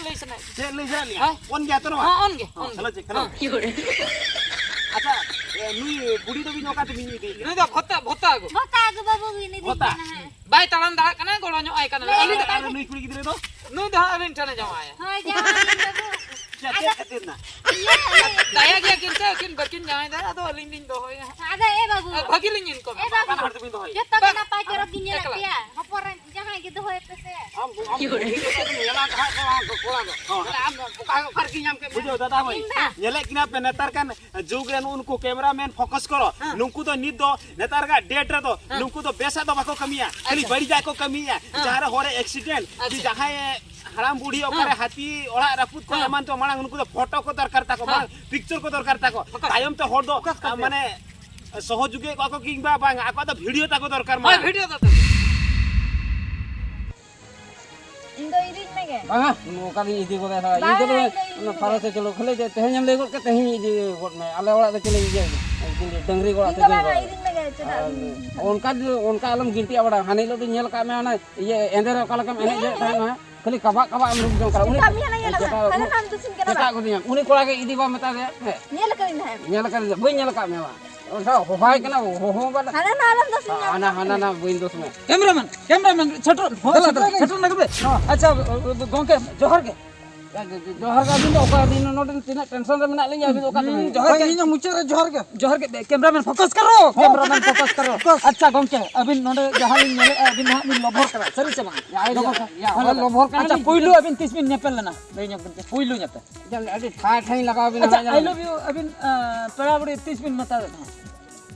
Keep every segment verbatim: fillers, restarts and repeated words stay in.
ᱞᱟᱹᱭ ᱥᱟᱱᱟᱭᱮᱫ ᱞᱤᱧᱟ᱾ ᱪᱮᱫ ᱞᱟᱹᱭ ᱥᱟᱱᱟᱭᱮᱫ ᱞᱤᱧᱟ? ᱦᱮᱸ? ᱚᱱ ᱜᱮᱭᱟ ᱛᱚ ᱱᱚᱣᱟ? ᱦᱮᱸ, ᱚᱱ ᱜᱮ, ᱦᱮᱸ, ᱚᱱ ᱜᱮ᱾ ᱪᱟᱞᱟᱜ ᱪᱮᱫ ᱠᱟᱱᱟ? ᱦᱮᱸ᱾ ᱟᱪᱪᱷᱟ, ᱮ, ᱱᱩᱭ ᱵᱩᱰᱷᱤ ᱫᱚ ᱵᱤᱱ ᱚᱠᱟ ᱛᱮᱵᱤᱱ ᱤᱫᱤᱭᱮ ᱠᱟᱱᱟ? ᱱᱩᱭ ᱫᱚ ᱵᱷᱚᱛᱟ, ᱵᱷᱚᱛᱟ ᱟᱹᱜᱩ᱾ ᱵᱷᱚᱛᱟ ᱟᱹᱜᱩ ᱵᱟᱹᱵᱩ ᱵᱤᱱ ᱤᱫᱤᱭᱮ ᱠᱟᱱᱟ, ᱦᱮᱸ᱾ ᱵᱟᱭ ᱛᱟᱲᱟᱢ ᱫᱟᱲᱮᱭᱟᱜ ᱠᱟᱱᱟ, ᱜᱚᱲᱚ ᱧᱚᱜ ᱟᱭ ᱠᱟᱱᱟ᱾ ᱞᱮ᱾ ᱟᱹᱞᱤᱧ ᱫᱚ ᱟᱨ ᱱᱩᱭ ᱠᱩᱲᱤ ᱜᱤᱫᱽᱨᱟᱹ ᱫᱚ? ᱱᱩᱭ ᱫᱚ ᱦᱟᱸᱜ ᱟᱹᱞᱤᱧ ᱴᱷᱮᱱᱮ ᱡᱟᱶᱟᱭᱟ᱾ ᱦᱳᱭ, ᱡᱟᱶᱟᱭ ᱵᱤᱱ ᱵᱟᱹᱵᱩ᱾ ᱪᱮᱫ, ᱪᱮᱫ ᱠᱷᱟᱹᱛᱤᱨ ᱱᱟ? ᱤᱭᱟᱹ, ᱟᱹᱞᱤᱧ ᱫᱟᱭᱟ ᱜᱮᱭᱟ ᱠᱤᱱ ᱥᱮ, ᱩᱱᱠᱤᱱ ᱵᱟᱹᱠᱤᱱ ᱡᱟᱶᱟᱭ ᱫᱟᱲᱮᱭᱟᱜᱼᱟ, ᱟᱫᱚ ᱟᱹᱞᱤᱧ ᱞᱤᱧ ᱫᱚᱦᱚᱭᱟ᱾ ᱟᱫᱚ ᱮ ᱵᱟᱹᱵᱩ᱾ ᱟᱨ ᱵᱷᱟᱹᱜᱤ ᱞᱤᱧ ᱤᱱᱠᱟᱢᱟ᱾ ᱮ ᱵᱟᱹᱵᱩ᱾ ᱵᱟᱱᱟ ᱦᱚᱲ ᱛᱮᱵᱤᱱ ᱫᱚᱦᱚᱭᱟ? ᱡᱚᱛᱚ ᱜᱮ ᱵᱟᱝ, ᱱᱟᱯᱟᱭ ᱪᱚᱨᱚᱠ ᱜᱤᱧ ᱧᱮᱞᱮᱫ ᱮᱠᱞᱟ᱾ ᱯᱮᱭᱟ᱾ ᱦᱚᱯᱚᱱ ᱨᱮᱱ ᱡᱟᱦᱟᱸᱭ ᱜᱮ ᱫᱚᱦᱚᱭ ᱯᱮᱥᱮ᱾ ᱟᱢ, ᱟᱢ ᱵᱩᱰᱷᱤ ᱠᱚ ᱧᱮᱞᱟ ᱛᱟᱦᱮᱸᱫ ᱥᱮ ᱵᱟᱝ ᱠᱚᱲᱟ ᱫᱚ? ᱦᱚᱸ᱾ ᱟᱢ ᱚᱠᱟ, ᱚᱠᱟ ᱨᱮᱠᱤᱱ ᱧᱟᱢ ᱠᱮᱫ ᱢᱮᱭᱟ? ᱵᱩᱡᱷᱟᱹᱣ ᱫᱟᱫᱟ ᱵᱷᱟᱹᱭ, ᱤᱧ ᱫᱟ᱾ ᱧᱮᱞᱮᱫ ᱠᱤᱱᱟ ᱯᱮ ᱱᱮᱛᱟᱨ ᱠᱟᱱ ᱡᱩᱜᱽ ᱨᱮ ᱱᱩᱜᱼᱩ ᱱᱩᱠᱩ cameraman focus ᱠᱚᱨᱚ, ᱦᱮᱸ᱾ ᱱᱩᱠᱩ ᱫᱚ ᱱᱤᱛ ᱫᱚ ᱱᱮᱛᱟᱨ ᱜᱟ date ᱨᱮᱫᱚ ᱦᱮᱸ᱾ ᱱᱩᱠᱩ ᱫᱚ ᱵᱮᱥᱟᱜ ᱫᱚ ᱵᱟᱠᱚ ᱠᱟᱹᱢᱤᱭᱟ, ᱠᱷᱟᱹᱞᱤ ᱟᱪᱪᱷᱟ᱾ ᱵᱟᱹᱲᱤᱡᱟᱜ ᱠᱚ ᱠᱟᱹᱢᱤᱭᱟ᱾ ᱦᱮᱸ᱾ ᱡᱟᱦᱟᱸ ᱨᱮ ᱦᱚᱲ ᱮ accident, ᱟᱪᱪᱷᱟ᱾ ᱡᱟᱦᱟᱸᱭ ᱦᱟᱲᱟᱢ ᱵᱩᱲᱦᱤ ᱚᱠᱟᱨᱮ ᱦᱮᱸ᱾ ᱦᱟᱹᱛᱤ ᱚᱲᱟᱜ ᱨᱟᱹᱯᱩᱫ ᱠᱚ ᱦᱮᱸ᱾ ᱮᱢᱟᱱ ᱛᱮ ᱢᱟᱲᱟᱝ ᱱᱩᱠᱩ ᱫᱚ photo ᱠᱚ ᱫᱚᱨᱠᱟᱨ ᱛᱟᱠᱚ, ᱦᱮᱸ᱾ ᱢᱟᱲᱟᱝ picture ᱠᱚ ᱫᱚᱨᱠᱟᱨ ᱛᱟᱠᱚ᱾ ᱵᱟᱠᱷᱟᱡ᱾ ᱛᱟᱭᱚᱢ ᱛᱮ ᱦᱚᱲ ᱫᱚ, ᱵᱟᱠᱷᱟᱡ᱾ ᱢᱟᱱᱮ, ᱥᱚᱦᱚᱡᱳᱜᱤ ᱠᱚᱣᱟ ᱠᱚ ᱠᱤᱝᱵᱟ ᱵᱟᱝ, ᱟᱠᱚᱣᱟᱜ ᱫᱚ video ᱛᱟᱠᱚ ᱫᱚᱨᱠᱟᱨ ᱦᱳᱭ, ᱢᱟᱲᱟᱝ᱾ Video ᱛᱟᱠᱚ᱾ ᱤᱧ ᱫᱚ ᱤᱫᱤᱧ ᱢᱮᱜᱮ᱾ ᱵᱟᱝᱟ, ᱱᱚᱝᱠᱟᱞᱤᱧ ᱤᱫᱤ ᱜᱚᱫᱟ, ᱥᱟᱞᱟ᱾ ᱤᱧ ᱵᱟᱝᱟ, ᱫᱚ ᱤᱧ ᱫᱚ ᱤᱫᱤᱧ ᱯᱷᱟᱨᱚ ᱢᱮᱜᱮ᱾ ᱥᱮ ᱪᱚᱞᱚ, ᱠᱷᱟᱹᱞᱤ ᱡᱮ ᱛᱮᱦᱮᱧᱮᱢ ᱞᱟᱹᱭ ᱜᱚᱫ ᱠᱮᱫ, ᱛᱮᱦᱮᱧ ᱤᱫᱤ ᱜᱚᱫ ᱢᱮ᱾ ᱟᱞᱮ ᱚᱲᱟᱜ ᱫᱚ ᱪᱮᱞᱮ ᱤᱫᱤᱭᱟ? ᱰᱟᱹᱝᱨᱤ ᱜᱚᱲᱟ ᱤᱧ ᱫᱚ ᱛᱮᱜᱮ ᱵᱟᱝᱟ, ᱜᱚᱫ᱾ ᱤᱫᱤᱧ ᱢᱮᱜᱮ, ᱪᱮᱫᱟᱜ ᱟᱨ ᱤᱧ ᱚᱱᱠᱟ ᱫᱚ, ᱚᱱᱠᱟ ᱟᱞᱚᱢ ᱜᱤᱱᱴᱤᱜᱼᱟ ᱵᱟᱲᱟ᱾ ᱦᱟᱱᱮ ᱦᱤᱞᱳᱜ ᱫᱚᱧ ᱧᱮᱞ ᱟᱠᱟᱫ ᱢᱮᱭᱟ, ᱚᱱᱟ ᱤᱭᱟᱹ ᱮᱸᱫᱮ ᱨᱮ ᱚᱠᱟ ᱞᱮᱠᱟᱢ ᱮᱱᱮᱡ ᱦᱮᱸ, ᱮᱫ ᱛᱟᱦᱮᱸᱫ, ᱦᱮᱸ᱾ ᱦᱮᱸ? ᱠᱷᱟᱹᱞᱤ ᱠᱟᱵᱟᱜ ᱠᱟᱵᱟᱜ ᱮᱢ ᱨᱩᱢ ᱡᱚᱝ ᱠᱟᱱᱟ᱾ ᱩᱱᱤ ᱪᱮᱫᱟᱜ ᱢᱮᱱᱟ ᱧᱮᱞ ᱟᱠᱟᱫ? ᱪᱮᱫᱟᱜ ᱦᱟᱱᱮ ᱜᱚᱫᱤᱧᱟᱢ? ᱟᱢ ᱫᱚ ᱪᱮᱫ ᱠᱟᱱᱟ? ᱪᱮᱫᱟᱜ ᱜᱚᱫᱤᱧᱟᱢ? ᱩᱱᱤ ᱠᱚᱲᱟ ᱜᱮ ᱤᱫᱤ ᱵᱟᱢ ᱢᱮᱛᱟ ᱫᱮᱭᱟ? ᱦᱮᱸ᱾ ᱧᱮᱞ ᱟᱠᱟᱫᱤᱧ ᱛᱟᱦᱮᱸᱫ᱾ ᱧᱮᱞ ᱟᱠᱟᱫᱤᱧ, ᱵᱟᱹᱧ ᱧᱮᱞ ᱟᱠᱟᱫ ᱢᱮᱭᱟ ᱵᱟ᱾ ᱚᱱᱠᱟ ᱦᱚᱦᱚᱭ ᱠᱟᱱᱟ, ᱦᱚᱦᱚ ᱵᱟᱞᱟ᱾ ᱦᱟᱱᱟ ᱱᱟ ᱟᱞᱚᱢ ᱫᱚᱥ ᱢᱮ᱾ ᱦᱟᱱᱟ, ᱦᱟᱱᱟ ᱱᱟ ᱵᱟᱹᱧ ᱫᱚᱥ ᱢᱮ᱾ Cameraman, cameraman, ᱥᱮᱴᱮᱨ, ᱫᱮᱞᱟ, ᱥᱮᱴᱮᱨ ᱫᱮᱞᱟ, ᱞᱟᱹᱜᱤᱫ᱾ ᱥᱮᱴᱮᱨ ᱞᱟᱹᱜᱤᱫ᱾ ᱦᱚᱸ᱾ ᱟᱪᱪᱷᱟ, ᱜᱚᱝᱠᱮ, ᱡᱚᱦᱟᱨ ᱜᱮ᱾ ᱡᱚᱦᱟᱨ ᱜᱮ, ᱟᱹᱵᱤᱱ ᱫᱚ ᱚᱠᱟ, ᱟᱹᱵᱤᱱ ᱱᱚᱰᱮ ᱛᱤᱱᱟᱹᱜ tension ᱨᱮ ᱢᱮᱱᱟᱜ ᱞᱤᱧᱟ, ᱟᱹᱵᱤᱱ ᱫᱚ ᱚᱠᱟ ᱛᱮᱵᱤᱱ ᱦᱩᱸ, ᱦᱤᱡᱩᱜᱼᱟ? ᱡᱚᱦᱟᱨ ᱦᱳᱭ, ᱜᱮ᱾ ᱤᱧ ᱦᱚᱸ ᱢᱩᱪᱟᱹᱫ ᱨᱮ ᱡᱚᱦᱟᱨ ᱜᱮ᱾ ᱡᱚᱦᱟᱨ ᱜᱮ, cameraman focus ᱠᱟᱨᱚ, ᱦᱚᱸ᱾ Cameraman focus ᱠᱟᱨᱚ᱾ Focus᱾ ᱟᱪᱪᱷᱟ ᱜᱚᱝᱠᱮ, ᱟᱹᱵᱤᱱ ᱱᱚᱰᱮ ᱡᱟᱦᱟᱸ ᱞᱤᱧ ᱧᱮᱞᱮᱫᱼᱟ, ᱟᱹᱵᱤᱱ ᱱᱟᱦᱟᱜ ᱵᱤᱱ ᱞᱚᱵᱷᱚᱨ ᱠᱟᱱᱟ, ᱥᱟᱹᱨᱤ ᱥᱮ ᱵᱟᱝ? ᱭᱟ, ᱞᱚᱵᱷᱚᱨ ᱠᱟᱱᱟ᱾ ᱭᱟ, ᱦᱳᱭ, ᱦᱳᱭ, ᱞᱚᱵᱷᱚᱨ ᱠᱟᱱᱟ ᱟᱪᱪᱷᱟ, ᱞᱤᱧ᱾ ᱯᱩᱭᱞᱩ ᱟᱹᱵᱤᱱ ᱛᱤᱥ ᱵᱤᱱ ᱧᱮᱯᱮᱞ ᱞᱮᱱᱟ? ᱞᱟᱹᱭ ᱧᱚᱜ ᱵᱤᱱ ᱥᱮ, ᱯᱩᱭᱞᱩ ᱧᱮᱯᱮᱞ᱾ ᱟᱹᱰᱤ ᱴᱷᱟᱭ ᱴᱷᱟᱭ ᱞᱟᱜᱟᱣ ᱵᱤᱱᱟ ᱟᱪᱪᱷᱟ, ᱦᱟᱸᱜ, I love you, ᱟᱹᱵᱤᱱ, ᱟᱸ, ᱯᱮᱲᱟ ᱵᱩᱰᱷᱤ ᱛᱤᱥ ᱵᱤᱱ ᱢᱮᱛᱟ ᱫᱮ ᱛᱟᱦᱮᱸᱫ?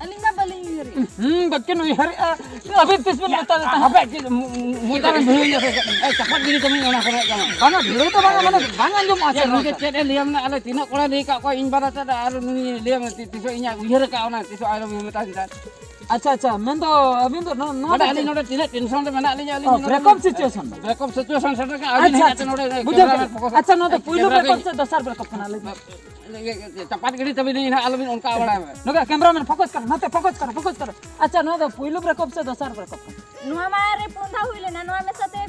ᱟᱹᱞᱤᱧ ᱢᱟ ᱵᱟᱹᱞᱤᱧ ᱩᱭᱦᱟᱹᱨᱮᱜᱼᱟ᱾ ᱦᱩᱸ, ᱵᱟᱹᱠᱤᱱ ᱩᱭᱦᱟᱹᱨᱮᱜᱼᱟ᱾ ᱟᱹᱵᱤᱱ ᱛᱤᱥ ᱵᱤᱱ ᱢᱮᱛᱟ ᱫᱮ ᱛᱟᱦᱮᱸᱫ? ᱦᱟᱯᱮ, ᱪᱮᱫ ᱢᱚ-, ᱢᱚ-, ᱢᱚᱪᱟ ᱨᱮ ᱵᱷᱤᱲ ᱧᱚᱜ ᱨᱮ, ᱮ, ᱪᱟᱯᱟᱫ ᱜᱤᱰᱤ ᱠᱟᱹᱢᱤᱧ ᱚᱱᱟ ᱠᱚᱨᱮ ᱠᱟᱱᱟ᱾ ᱵᱟᱝᱟ, ᱵᱷᱤᱲ ᱫᱚ ᱵᱟᱝᱟ, ᱢᱟᱱᱮ ᱵᱟᱝ ᱟᱸᱡᱚᱢᱚᱜᱼᱟ ᱪᱮᱫ ᱥᱮ ᱱᱩᱭ ᱫᱚ ᱨᱚᱲ ᱪᱮᱫ ᱛᱮ? ᱪᱮᱫ ᱮ ᱞᱟᱹᱭᱟ, ᱢᱟᱱᱮ ᱟᱞᱮ ᱛᱤᱱᱟᱹᱜ ᱠᱚᱲᱟ ᱞᱟᱹᱭ ᱟᱠᱟᱫ ᱠᱚᱣᱟ, ᱤᱧ ᱵᱟᱨᱟ ᱪᱮᱫ ᱟᱨ ᱱᱩᱭ ᱞᱟᱹᱭᱟ, ᱢᱟᱱᱮ ᱛᱤᱥ ᱦᱚᱸ ᱤᱧᱟᱹᱜ ᱩᱭᱦᱟᱹᱨ ᱟᱠᱟᱫ ᱚᱱᱟ, ᱛᱤᱥ ᱦᱚᱸ ᱟᱞᱚᱢ ᱢᱮᱛᱟ ᱫᱤᱧ ᱛᱟᱦᱮᱸᱫ᱾ ᱟᱪᱪᱷᱟ, ᱟᱪᱪᱷᱟ, ᱢᱮᱱᱫᱚ ᱟᱹᱵᱤᱱ ᱫᱚ ᱱᱚ-, ᱱᱚᱣᱟ ᱱᱚᱰᱮ ᱫᱚ ᱟᱹᱞᱤᱧ ᱪᱮᱫ? ᱱᱚᱰᱮ ᱛᱤᱱᱟᱹᱜ tension ᱨᱮ ᱢᱮᱱᱟᱜ ᱞᱤᱧᱟ, ᱟᱹᱞᱤᱧ ᱚ, ᱱᱚᱰᱮ breakup situation᱾ Breakup situation ᱥᱮᱴᱮᱨ ᱠᱟᱱᱟ, ᱟᱹᱵᱤᱱ ᱟᱪᱪᱷᱟ, ᱦᱮᱡ ᱠᱟᱛᱮ ᱟᱪᱪᱷᱟ, ᱱᱚᱰᱮ ᱵᱩᱡᱷᱟᱹᱣ cameraman ᱠᱮᱫᱟ᱾ focus ᱟᱪᱪᱷᱟ, ᱱᱚᱣᱟ ᱫᱚ ᱠᱟᱛᱮ ᱯᱩᱭᱞᱩ camera breakup ᱨᱮ ᱥᱮ ᱫᱚᱥᱟᱨ breakup ᱠᱟᱱᱟ? ᱞᱟᱹᱭ ᱵᱤᱱ᱾ ᱪᱟᱯᱟᱫ ᱜᱤᱰᱤ ᱛᱟᱹᱵᱤᱱᱟᱹᱧ ᱱᱟᱦᱟᱜ, ᱟᱞᱚᱵᱤᱱ ᱚᱱᱠᱟ ᱵᱟᱲᱟᱭ ᱢᱮ᱾ ᱱᱚᱰᱮ cameraman focus ᱠᱟᱨᱚ, ᱱᱚᱛᱮ focus ᱠᱟᱨᱚ, focus ᱠᱟᱨᱚ᱾ ᱟᱪᱪᱷᱟ, ᱱᱚᱣᱟ ᱫᱚ ᱯᱩᱭᱞᱩ breakup ᱥᱮ ᱫᱚᱥᱟᱨ breakup ᱠᱟᱱᱟ? ᱱᱚᱣᱟ ᱢᱟ ᱨᱮ ᱯᱩᱱ ᱫᱷᱟᱣ ᱦᱩᱭ ᱞᱮᱱᱟ, ᱱᱚᱣᱟ ᱢᱮᱥᱟ ᱛᱮ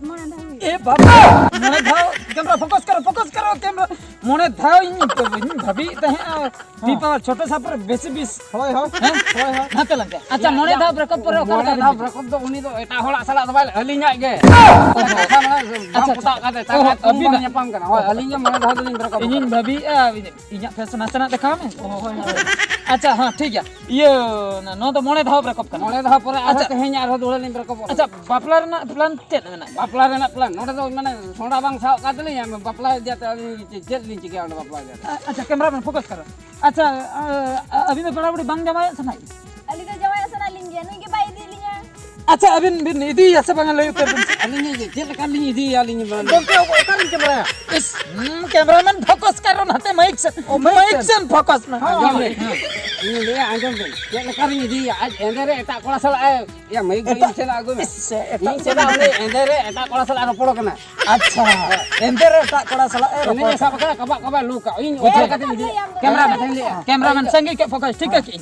ᱢᱚᱬᱮ ᱫᱷᱟᱣ ᱦᱩᱭ ᱮ ᱞᱮᱱᱟ᱾ ᱵᱟᱵᱟ! ᱢᱚᱬᱮ ᱫᱷᱟᱣ? ᱠᱮᱢᱨᱟ ᱯᱷᱳᱠᱟᱥ ᱠᱟᱨᱚ, ᱯᱷᱳᱠᱟᱥ ᱠᱟᱨᱚ, ᱠᱮᱢᱨᱟ᱾ ᱢᱚᱬᱮ ᱫᱷᱟᱣ ᱤᱧ, ᱤᱧ ᱵᱷᱟᱵᱤᱭᱮᱫ ᱛᱟᱦᱮᱸᱜᱼᱟ, ᱯᱤᱯᱟ ᱪᱷᱳᱴᱳ ᱥᱟ ᱯᱚᱨᱮ ᱵᱮᱥᱤ ᱵᱤᱥ᱾ ᱦᱳᱭ, ᱦᱳᱭ᱾ ᱦᱮᱸ? ᱦᱳᱭ, ᱦᱳᱭ᱾ ᱱᱟᱛᱮ ᱞᱟᱝ ᱪᱟᱞᱟᱜᱼᱟ᱾ ᱟᱪᱪᱷᱟ, ᱢᱚᱬᱮ ᱫᱷᱟᱣ ᱵᱨᱮᱠᱚᱯ ᱯᱚᱨᱮ ᱚᱠᱟ ᱢᱚᱬᱮ ᱞᱮᱠᱟ ᱫᱷᱟᱣ ᱵᱤᱱ ᱵᱨᱮᱠᱚᱯ ᱫᱚ ᱩᱱᱤ ᱫᱚ ᱮᱴᱟᱜ ᱦᱚᱲᱟᱜ ᱥᱟᱞᱟᱜ ᱫᱚ ᱵᱟᱭ, ᱟᱹᱞᱤᱧᱟᱜ ᱜᱮ᱾ ᱠᱟᱛᱷᱟ ᱢᱟᱱᱮ ᱵᱟᱝ ᱟᱪᱪᱷᱟ, ᱯᱚᱴᱟᱜ ᱠᱟᱛᱮ, ᱚ, ᱛᱟᱦᱚᱞᱮ ᱛᱩᱢ ᱵᱟᱝ ᱟᱹᱵᱤᱱᱟᱜ᱾ ᱧᱟᱯᱟᱢ ᱠᱟᱱᱟ᱾ ᱦᱳᱭ, ᱟᱹᱞᱤᱧ ᱜᱮ ᱢᱚᱬᱮ ᱫᱷᱟᱣ ᱫᱚᱞᱤᱧ ᱵᱨᱮᱠᱚᱯ ᱤᱧᱤᱧ ᱠᱟᱱᱟ᱾ ᱵᱷᱟᱹᱵᱤᱭᱮᱫᱼᱟ, ᱤᱧᱟᱹᱜ ᱯᱷᱮᱥ ᱱᱟᱥᱮᱱᱟᱜ ᱫᱮᱠᱷᱟᱣ ᱢᱮ᱾ ᱚ, ᱦᱳᱭ, ᱦᱳᱭ᱾ ᱟᱪᱪᱷᱟ, ᱦᱮᱸ, ᱴᱷᱤᱠ ᱜᱮᱭᱟ᱾ ᱤᱭᱟᱹ, ᱱᱚᱣᱟ ᱫᱚ ᱢᱚᱬᱮ ᱫᱷᱟᱣ ᱵᱨᱮᱠᱚᱯ ᱠᱟᱱᱟ᱾ ᱢᱚᱬᱮ ᱫᱷᱟᱣ ᱯᱚᱨᱮ ᱟᱨᱦᱚᱸ ᱟᱪᱪᱷᱟ᱾ ᱛᱮᱦᱮᱧ ᱟᱨᱦᱚᱸ ᱫᱩᱦᱲᱟᱹ ᱞᱤᱧ ᱵᱨᱮᱠᱚᱯᱚᱜ ᱠᱟᱱᱟ᱾ ᱟᱪᱪᱷᱟ, ᱵᱟᱯᱞᱟ ᱨᱮᱱᱟᱜ ᱯᱞᱟᱱ ᱪᱮᱫ ᱢᱮᱱᱟᱜᱼᱟ? ᱵᱟᱯᱞᱟ ᱨᱮᱱᱟᱜ ᱯᱞᱟᱱ ᱱᱚᱰᱮ ᱫᱚ ᱢᱟᱱᱮ ᱥᱚᱸᱰᱟ ᱵᱟᱝ ᱥᱟᱦᱚᱜ ᱠᱟᱱ ᱛᱟᱹᱞᱤᱧᱟ, ᱵᱟᱯᱞᱟ ᱤᱫᱤᱭᱟᱛᱮ ᱟᱹᱞᱤᱧ ᱪᱮᱫ, ᱪᱮᱫ ᱞᱤᱧ ᱪᱤᱠᱟᱹᱭᱟ ᱚᱸᱰᱮ ᱵᱟᱯᱞᱟ ᱤᱫᱤᱭᱟᱛᱮ? ᱟ-, ᱟᱪᱪᱷᱟ, ᱠᱮᱢᱨᱟ ᱢᱮᱱ ᱯᱷᱳᱠᱟᱥ ᱠᱟᱨᱚ᱾ ᱟᱪᱪᱷᱟ, ᱟ-, ᱟ-, ᱟᱹᱵᱤᱱ ᱫᱚ ᱯᱮᱲᱟ ᱯᱩᱲᱤ ᱵᱟᱝ ᱡᱟᱶᱟᱭᱚᱜ ᱥᱟᱱᱟᱭᱮᱫ ᱵᱤᱱᱟ? ᱟᱹᱞᱤᱧ ᱫᱚ ᱡᱟᱶᱟᱭᱚᱜ ᱥᱟᱱᱟᱭᱮᱫ ᱞᱤᱧ ᱜᱮᱭᱟ, ᱱᱩᱭ ᱜᱮ ᱵᱟᱭ ᱤᱫᱤᱭᱮᱫ ᱞᱤᱧᱟ᱾ ᱟᱪᱪᱷᱟ, ᱟᱹᱵᱤᱱ ᱵᱤᱱ ᱤᱫᱤᱭᱮᱭᱟ ᱥᱮ ᱵᱟᱝᱟ, ᱞᱟᱹᱭ ᱩᱛᱟᱹᱨ ᱵᱤᱱ ᱥᱮ᱾ ᱟᱹᱞᱤᱧ ᱪᱮᱫ ᱞᱮᱠᱟ ᱞᱤᱧ ᱤᱫᱤᱭᱮᱭᱟ ᱟᱹᱞᱤᱧ ᱢᱟ? ᱜᱚᱢᱠᱮ, ᱚᱠᱟᱨᱮᱱ ᱠᱮᱢᱨᱟ? ᱤᱥ, ᱦᱩᱸ, ᱠᱮᱢᱨᱟᱢᱮᱱ ᱯᱷᱳᱠᱟᱥ ᱠᱟᱨᱚ ᱱᱟᱛᱮ ᱢᱟᱭᱤᱠ ᱥᱮᱱ, ᱚ, ᱢᱟᱭᱤᱠ ᱢᱟᱭᱤᱠ ᱥᱮᱱ᱾ ᱥᱮᱱ ᱯᱷᱳᱠᱟᱥ ᱢᱮ᱾ ᱦᱳᱭ, ᱦᱳᱭ᱾ ᱦᱮᱸ᱾ ᱤᱧ ᱞᱟᱹᱭᱟ, ᱟᱸᱡᱚᱢ ᱵᱤᱱ, ᱪᱮᱫ ᱞᱮᱠᱟ ᱞᱤᱧ ᱤᱫᱤᱭᱮᱭᱟ? ᱟᱡ ᱮᱸᱫᱮ ᱨᱮ ᱮᱴᱟᱜ ᱠᱚᱲᱟ ᱥᱟᱞᱟᱜ ᱮ, ᱭᱟ, ᱢᱟᱭᱤᱠ ᱫᱚ ᱮᱴᱟᱜ, ᱤᱧ ᱴᱷᱮᱱ ᱟᱹᱜᱩᱭ ᱢᱮ᱾ ᱤᱥ, ᱮᱴᱟᱜ ᱤᱧ ᱪᱮᱫᱟᱜ ᱩᱱᱤ ᱮᱸᱫᱮ ᱨᱮ ᱮᱴᱟᱜ ᱠᱚᱲᱟ ᱥᱟᱞᱟᱜ ᱨᱚᱯᱚᱲ ᱠᱟᱱᱟ? ᱟᱪᱪᱷᱟ, ᱮᱱᱛᱮ ᱨᱮ ᱮᱴᱟᱜ ᱠᱚᱲᱟ ᱥᱟᱞᱟᱜ ᱮ ᱮᱱᱮᱡ ᱨᱚᱯᱚᱲ ᱮ ᱥᱟᱵ ᱠᱟᱱᱟ, ᱠᱟᱵᱟᱜ ᱠᱟᱵᱟᱜ ᱞᱩ ᱠᱟᱜ᱾ ᱤᱧ ᱵᱩᱡᱷᱟᱹᱣ ᱚᱠᱟ ᱠᱟᱛᱮᱧ ᱤᱫᱤᱭᱟ? ᱠᱮᱢᱨᱟ ᱢᱮᱱ, ᱠᱟᱛᱮᱧ ᱞᱟᱹᱭᱟ᱾ ᱠᱮᱢᱨᱟ ᱢᱮᱱ, ᱥᱟᱸᱜᱮ ᱠᱮᱫ ᱯᱷᱳᱠᱟᱥ, ᱴᱷᱤᱠ ᱟᱪᱷᱮ᱾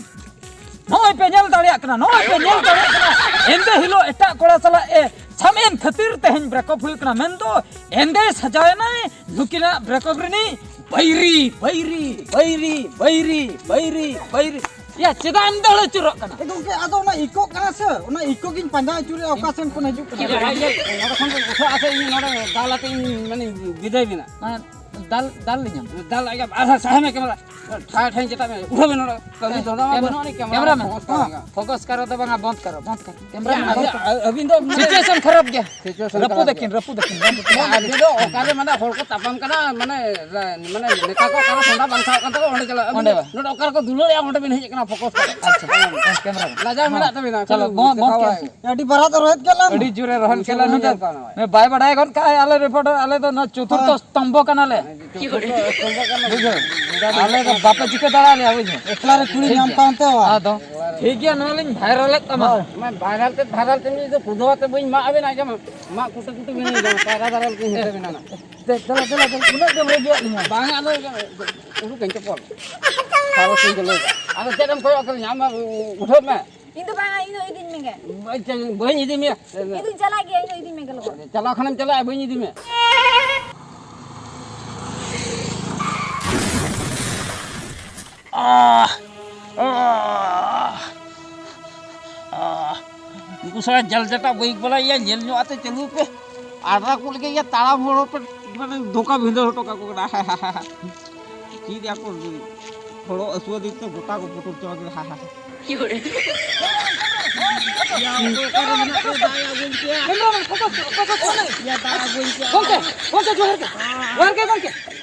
ᱱᱚᱜᱼᱚᱭ ᱯᱮ ᱧᱮᱞ ᱫᱟᱲᱮᱭᱟᱜ ᱠᱟᱱᱟ, ᱱᱚᱜᱼᱚᱭ ᱯᱮ ᱧᱮᱞ ᱫᱟᱲᱮᱭᱟᱜ ᱠᱟᱱᱟ᱾ ᱮᱱᱛᱮ ᱦᱤᱞᱳᱜ ᱮᱴᱟᱜ ᱠᱚᱲᱟ ᱥᱟᱞᱟᱜ ᱮ ᱥᱟᱢᱮᱱ ᱠᱷᱟᱹᱛᱤᱨ ᱛᱮᱦᱮᱧ ᱵᱨᱮᱠᱚᱯ ᱦᱩᱭᱩᱜ ᱠᱟᱱᱟ᱾ ᱢᱮᱱᱫᱚ ᱮᱱᱫᱮ ᱥᱟᱡᱟᱣ ᱮᱱᱟᱭ ᱱᱩᱠᱤᱱᱟᱜ ᱵᱨᱮᱠᱚᱯ ᱨᱤᱱᱤᱡ ᱵᱟᱹᱭᱨᱤ, ᱵᱟᱹᱭᱨᱤ, ᱵᱟᱹᱭᱨᱤ, ᱵᱟᱹᱭᱨᱤ, ᱵᱟᱹᱭᱨᱤ, ᱵᱟᱹᱭᱨᱤ᱾ ᱭᱟ, ᱪᱮᱫᱟᱜ ᱮᱢ ᱫᱟᱹᱲ ᱟᱹᱪᱩᱨᱚᱜ ᱠᱟᱱᱟ? ᱮ ᱜᱚᱢᱠᱮ, ᱟᱫᱚ ᱚᱱᱟ ᱤᱠᱳᱜ ᱠᱟᱱᱟ ᱥᱮ, ᱚᱱᱟ ᱤᱠᱳ ᱜᱤᱧ ᱯᱟᱸᱡᱟ ᱟᱹᱪᱩᱨᱮᱫᱼᱟ, ᱚᱠᱟ ᱥᱮᱱ ᱠᱷᱚᱱ ᱦᱤᱡᱩᱜ ᱠᱟᱱᱟ᱾ ᱤᱭᱟᱹ, ᱟᱡ ᱜᱮ ᱱᱚᱰᱮ ᱠᱷᱚᱱ ᱜᱮ ᱩᱴᱷᱟᱹᱜᱼᱟ ᱥᱮ, ᱤᱧ ᱱᱚᱰᱮ ᱫᱟᱞ ᱟᱛᱮ ᱤᱧ, ᱢᱟᱱᱮ, ᱵᱤᱫᱟᱹᱭ ᱵᱮᱱᱟ᱾ ᱦᱮᱸ, ᱫᱟᱞ, ᱫᱟᱞ ᱞᱤᱧᱟᱢ᱾ ᱫᱟᱞ ᱟᱡ ᱜᱮ, ᱟᱨ ᱥᱟᱦᱟ ᱢᱮ ᱠᱮᱢᱨᱟ᱾ ᱴᱷᱟᱭ ᱴᱷᱟᱭ ᱪᱮᱛᱟᱜ ᱢᱮ, ᱩᱴᱷᱟᱹᱣ ᱢᱮ ᱱᱚᱰᱮ᱾ ᱠᱟᱹᱢᱤ ᱫᱷᱚᱱᱫᱟ ᱢᱟ ᱠᱮᱢᱨᱟ, ᱵᱟᱹᱱᱩᱜ ᱟᱹᱱᱤᱡ, ᱠᱮᱢᱨᱟ ᱠᱮᱢᱨᱟ ᱢᱮᱱ᱾ ᱢᱮᱱ᱾ ᱯᱷᱳᱠᱟᱥ ᱠᱟᱜ ᱦᱮᱸ, ᱦᱩᱭᱩᱜᱼᱟ᱾ ᱯᱷᱳᱠᱟᱥ ᱠᱟᱨᱚ ᱫᱚ ᱵᱟᱝᱟ, ᱵᱚᱱᱫ ᱠᱟᱨᱚ, ᱵᱚᱱᱫ ᱠᱟᱨᱚ᱾ ᱠᱮᱢᱨᱟ ᱢᱮᱱ, ᱟᱹᱵᱤᱱ, ᱵᱚᱱᱫ ᱠᱟᱨᱚ᱾ ᱟᱹᱵᱤᱱ ᱫᱚ ᱢᱟᱱᱮ ᱥᱤᱪᱩᱭᱮᱥᱚᱱ ᱠᱷᱟᱨᱟᱯ ᱜᱮᱭᱟ᱾ ᱥᱤᱪᱩᱭᱮᱥᱚᱱ ᱨᱟᱹᱯᱩᱫ ᱠᱷᱟᱨᱟᱯ ᱟᱹᱠᱤᱱ, ᱜᱮᱭᱟ᱾ ᱨᱟᱹᱯᱩᱫ ᱟᱹᱠᱤᱱ, ᱵᱚᱱᱫ ᱟᱹᱠᱤᱱ᱾ ᱟᱨ ᱟᱹᱵᱤᱱ ᱫᱚ ᱚᱠᱟᱨᱮ ᱢᱟᱱᱮ ᱦᱚᱲ ᱠᱚ ᱛᱟᱯᱟᱢ ᱠᱟᱱᱟ, ᱢᱟᱱᱮ, ᱢᱟᱱᱮ ᱱᱮᱛᱟ ᱠᱚ ᱚᱠᱟᱨᱮ ᱥᱚᱸᱰᱟ ᱵᱟᱝ ᱥᱟᱦᱚᱜ ᱠᱟᱱ ᱛᱟᱠᱚᱣᱟ, ᱚᱸᱰᱮ ᱪᱟᱞᱟᱜ ᱟᱹᱵᱤᱱ᱾ ᱚᱸᱰᱮ ᱵᱟᱝ᱾ ᱱᱚᱰᱮ ᱚᱠᱟ ᱨᱮᱠᱚ ᱫᱩᱞᱟᱹᱲᱮᱜᱼᱟ, ᱚᱸᱰᱮ ᱵᱤᱱ ᱦᱮᱡ ᱟᱠᱟᱱᱟ ᱯᱷᱳᱠᱟᱥ ᱠᱟᱛᱮ᱾ ᱟᱪᱪᱷᱟ, ᱦᱮᱸ, ᱠᱮᱢᱨᱟ ᱢᱮᱱ᱾ ᱞᱟᱡᱟᱣ ᱢᱮᱱᱟᱜ ᱛᱟᱹᱵᱤᱱᱟ, ᱪᱚᱞᱚ, ᱠᱷᱟᱹᱞᱤ ᱵᱚᱱᱫ, ᱵᱚᱱᱫ ᱫᱮᱠᱷᱟᱣᱟᱭ᱾ ᱠᱮᱢ᱾ ᱟᱹᱰᱤ ᱵᱟᱨᱟᱫ ᱨᱚᱦᱮᱫ ᱠᱮᱫ ᱞᱟᱝ ᱱᱩᱭ ᱫᱚ᱾ ᱵᱟᱭ ᱵᱟᱰᱟᱭ ᱜᱚᱫ ᱠᱟᱜᱼᱟᱭ, ᱟᱞᱮ ᱨᱤᱯᱳᱨᱴᱟᱨ, ᱟᱞᱮ ᱫᱚ ᱱᱚᱣᱟ ᱪᱚᱛᱩᱨᱛᱷᱚ ᱦᱳᱭ᱾ ᱥᱛᱚᱢᱵᱷᱚ ᱠᱟᱱᱟᱞᱮ᱾ ᱵᱩᱡᱷᱟᱹᱣ? ᱟᱞᱮ ᱫᱚ ᱵᱟᱯᱮ ᱪᱤᱠᱟᱹ ᱫᱟᱲᱮᱭᱟᱞᱮᱭᱟ, ᱵᱩᱡᱷᱟᱹᱣ? ᱮᱠᱞᱟ ᱨᱮ ᱠᱩᱲᱤ ᱴᱷᱤᱠ ᱧᱟᱢ ᱜᱮᱭᱟ᱾ ᱛᱟᱢ ᱛᱮ ᱵᱟᱝ? ᱟᱫᱚ ᱴᱷᱤᱠ ᱜᱮᱭᱟ, ᱱᱚᱣᱟ ᱞᱤᱧ ᱵᱷᱟᱭᱨᱟᱞᱮᱫ ᱛᱟᱢᱟ᱾ ᱦᱳᱭ᱾ ᱢᱟ ᱵᱷᱟᱭᱨᱟᱞ ᱛᱮ, ᱵᱷᱟᱭᱨᱟᱞ ᱛᱮ ᱢᱤᱫ ᱫᱚ ᱠᱩᱫᱟᱹᱣ ᱟᱛᱮ ᱵᱟᱹᱧ ᱢᱟᱜ ᱟᱵᱮᱱᱟ, ᱟᱸᱡᱚᱢ? ᱢᱟᱜ ᱠᱩᱴᱟᱹ ᱠᱩᱴᱟᱹ ᱵᱮᱱ ᱤᱫᱤᱭᱟ, ᱠᱟᱭᱨᱟ ᱫᱟᱨᱮ ᱞᱮᱠᱟᱧ ᱦᱮᱸᱫᱮ ᱵᱮᱱᱟ ᱱᱟᱜ᱾ ᱫᱮ-, ᱫᱮᱞᱟ, ᱫᱮᱞᱟ, ᱫᱮᱞᱟ, ᱩᱱᱟᱹᱜ ᱜᱮᱢ ᱨᱟᱹᱜᱤᱭᱟᱜ ᱞᱤᱧᱟ? ᱵᱟᱝ, ᱟᱫᱚ ᱩᱰᱩᱠᱟᱹᱧ ᱪᱚᱯᱚᱞ᱾ ᱥᱟᱨᱚ ᱥᱤᱧ ᱠᱚ ᱞᱟᱹᱭ ᱠᱟᱜ᱾ ᱟᱫᱚ ᱪᱮᱫ ᱮᱢ ᱠᱚᱭᱚᱜ ᱠᱟᱫᱤᱧᱟ? ᱟᱢ ᱢᱟ ᱩ-, ᱩ-, ᱩᱴᱷᱟᱹᱣ ᱢᱮ᱾ ᱤᱧ ᱫᱚ ᱵᱟᱝᱟ, ᱤᱧ ᱫᱚ ᱤᱫᱤᱧ ᱢᱮᱜᱮ᱾ ᱵᱟᱹᱧ ᱪᱟᱞᱟᱜ ᱜᱮᱭᱟ, ᱤᱧ ᱫᱚ ᱤᱫᱤᱧ ᱢᱮᱜᱮ ᱞᱚᱜᱚᱱ᱾ ᱪᱟᱞᱟᱣ ᱠᱷᱟᱱᱮᱢ ᱪᱟᱞᱟᱜᱼᱟ, ᱵᱟᱹᱧ ᱤᱫᱤ ᱢᱮᱭᱟ᱾ ᱛᱷᱚᱲᱟ ᱡᱟᱞᱡᱟᱴᱟ ᱵᱟᱭᱤᱠ ᱵᱟᱞᱟ, ᱭᱟ, ᱧᱮᱞ ᱧᱚᱜ ᱟᱛᱮ ᱪᱟᱹᱞᱩᱭ ᱯᱮ᱾ ᱟᱨ ᱚᱱᱟ ᱠᱚ ᱞᱟᱹᱜᱤᱫ, ᱭᱟ, ᱛᱟᱲᱟᱢ ᱦᱚᱲ ᱦᱚᱸᱯᱮ, ᱢᱟᱱᱮ, ᱫᱷᱳᱠᱟ ᱵᱷᱤᱸᱫᱟᱹᱲ ᱦᱚᱴᱚ ᱠᱟᱠᱚ ᱠᱟᱱᱟ᱾ ᱪᱮᱫ ᱭᱟ ᱠᱚ, ᱦᱚᱲ ᱟᱹᱥᱩᱣᱟᱹ ᱫᱤᱠ ᱛᱮ ᱜᱚᱴᱟ ᱠᱚ ᱯᱩᱴᱩᱨ ᱪᱟᱵᱟ ᱠᱮᱫᱟ᱾ ᱭᱟ, ᱚᱠᱚᱭ ᱚᱠᱟᱨᱮ ᱢᱮᱱᱟᱜ ᱯᱮᱭᱟ? ᱫᱟᱜ ᱭᱟ ᱟᱹᱜᱩᱧ ᱯᱮᱭᱟ᱾ ᱠᱮᱢᱨᱟᱢᱮᱱ, ᱯᱷᱳᱠᱟᱥ ᱠᱚᱨᱚ, ᱯᱷᱳᱠᱟᱥ ᱠᱚᱨᱚ᱾ ᱭᱟ, ᱫᱟᱜ ᱟᱹᱜᱩᱧ ᱯᱮᱭᱟ᱾ ᱜᱚᱝᱠᱮ, ᱜᱚᱝᱠᱮ, ᱡᱚᱦᱟᱨ ᱜᱮ᱾ ᱡᱚᱦᱟᱨ ᱜᱮ, ᱜᱚᱝᱠᱮ᱾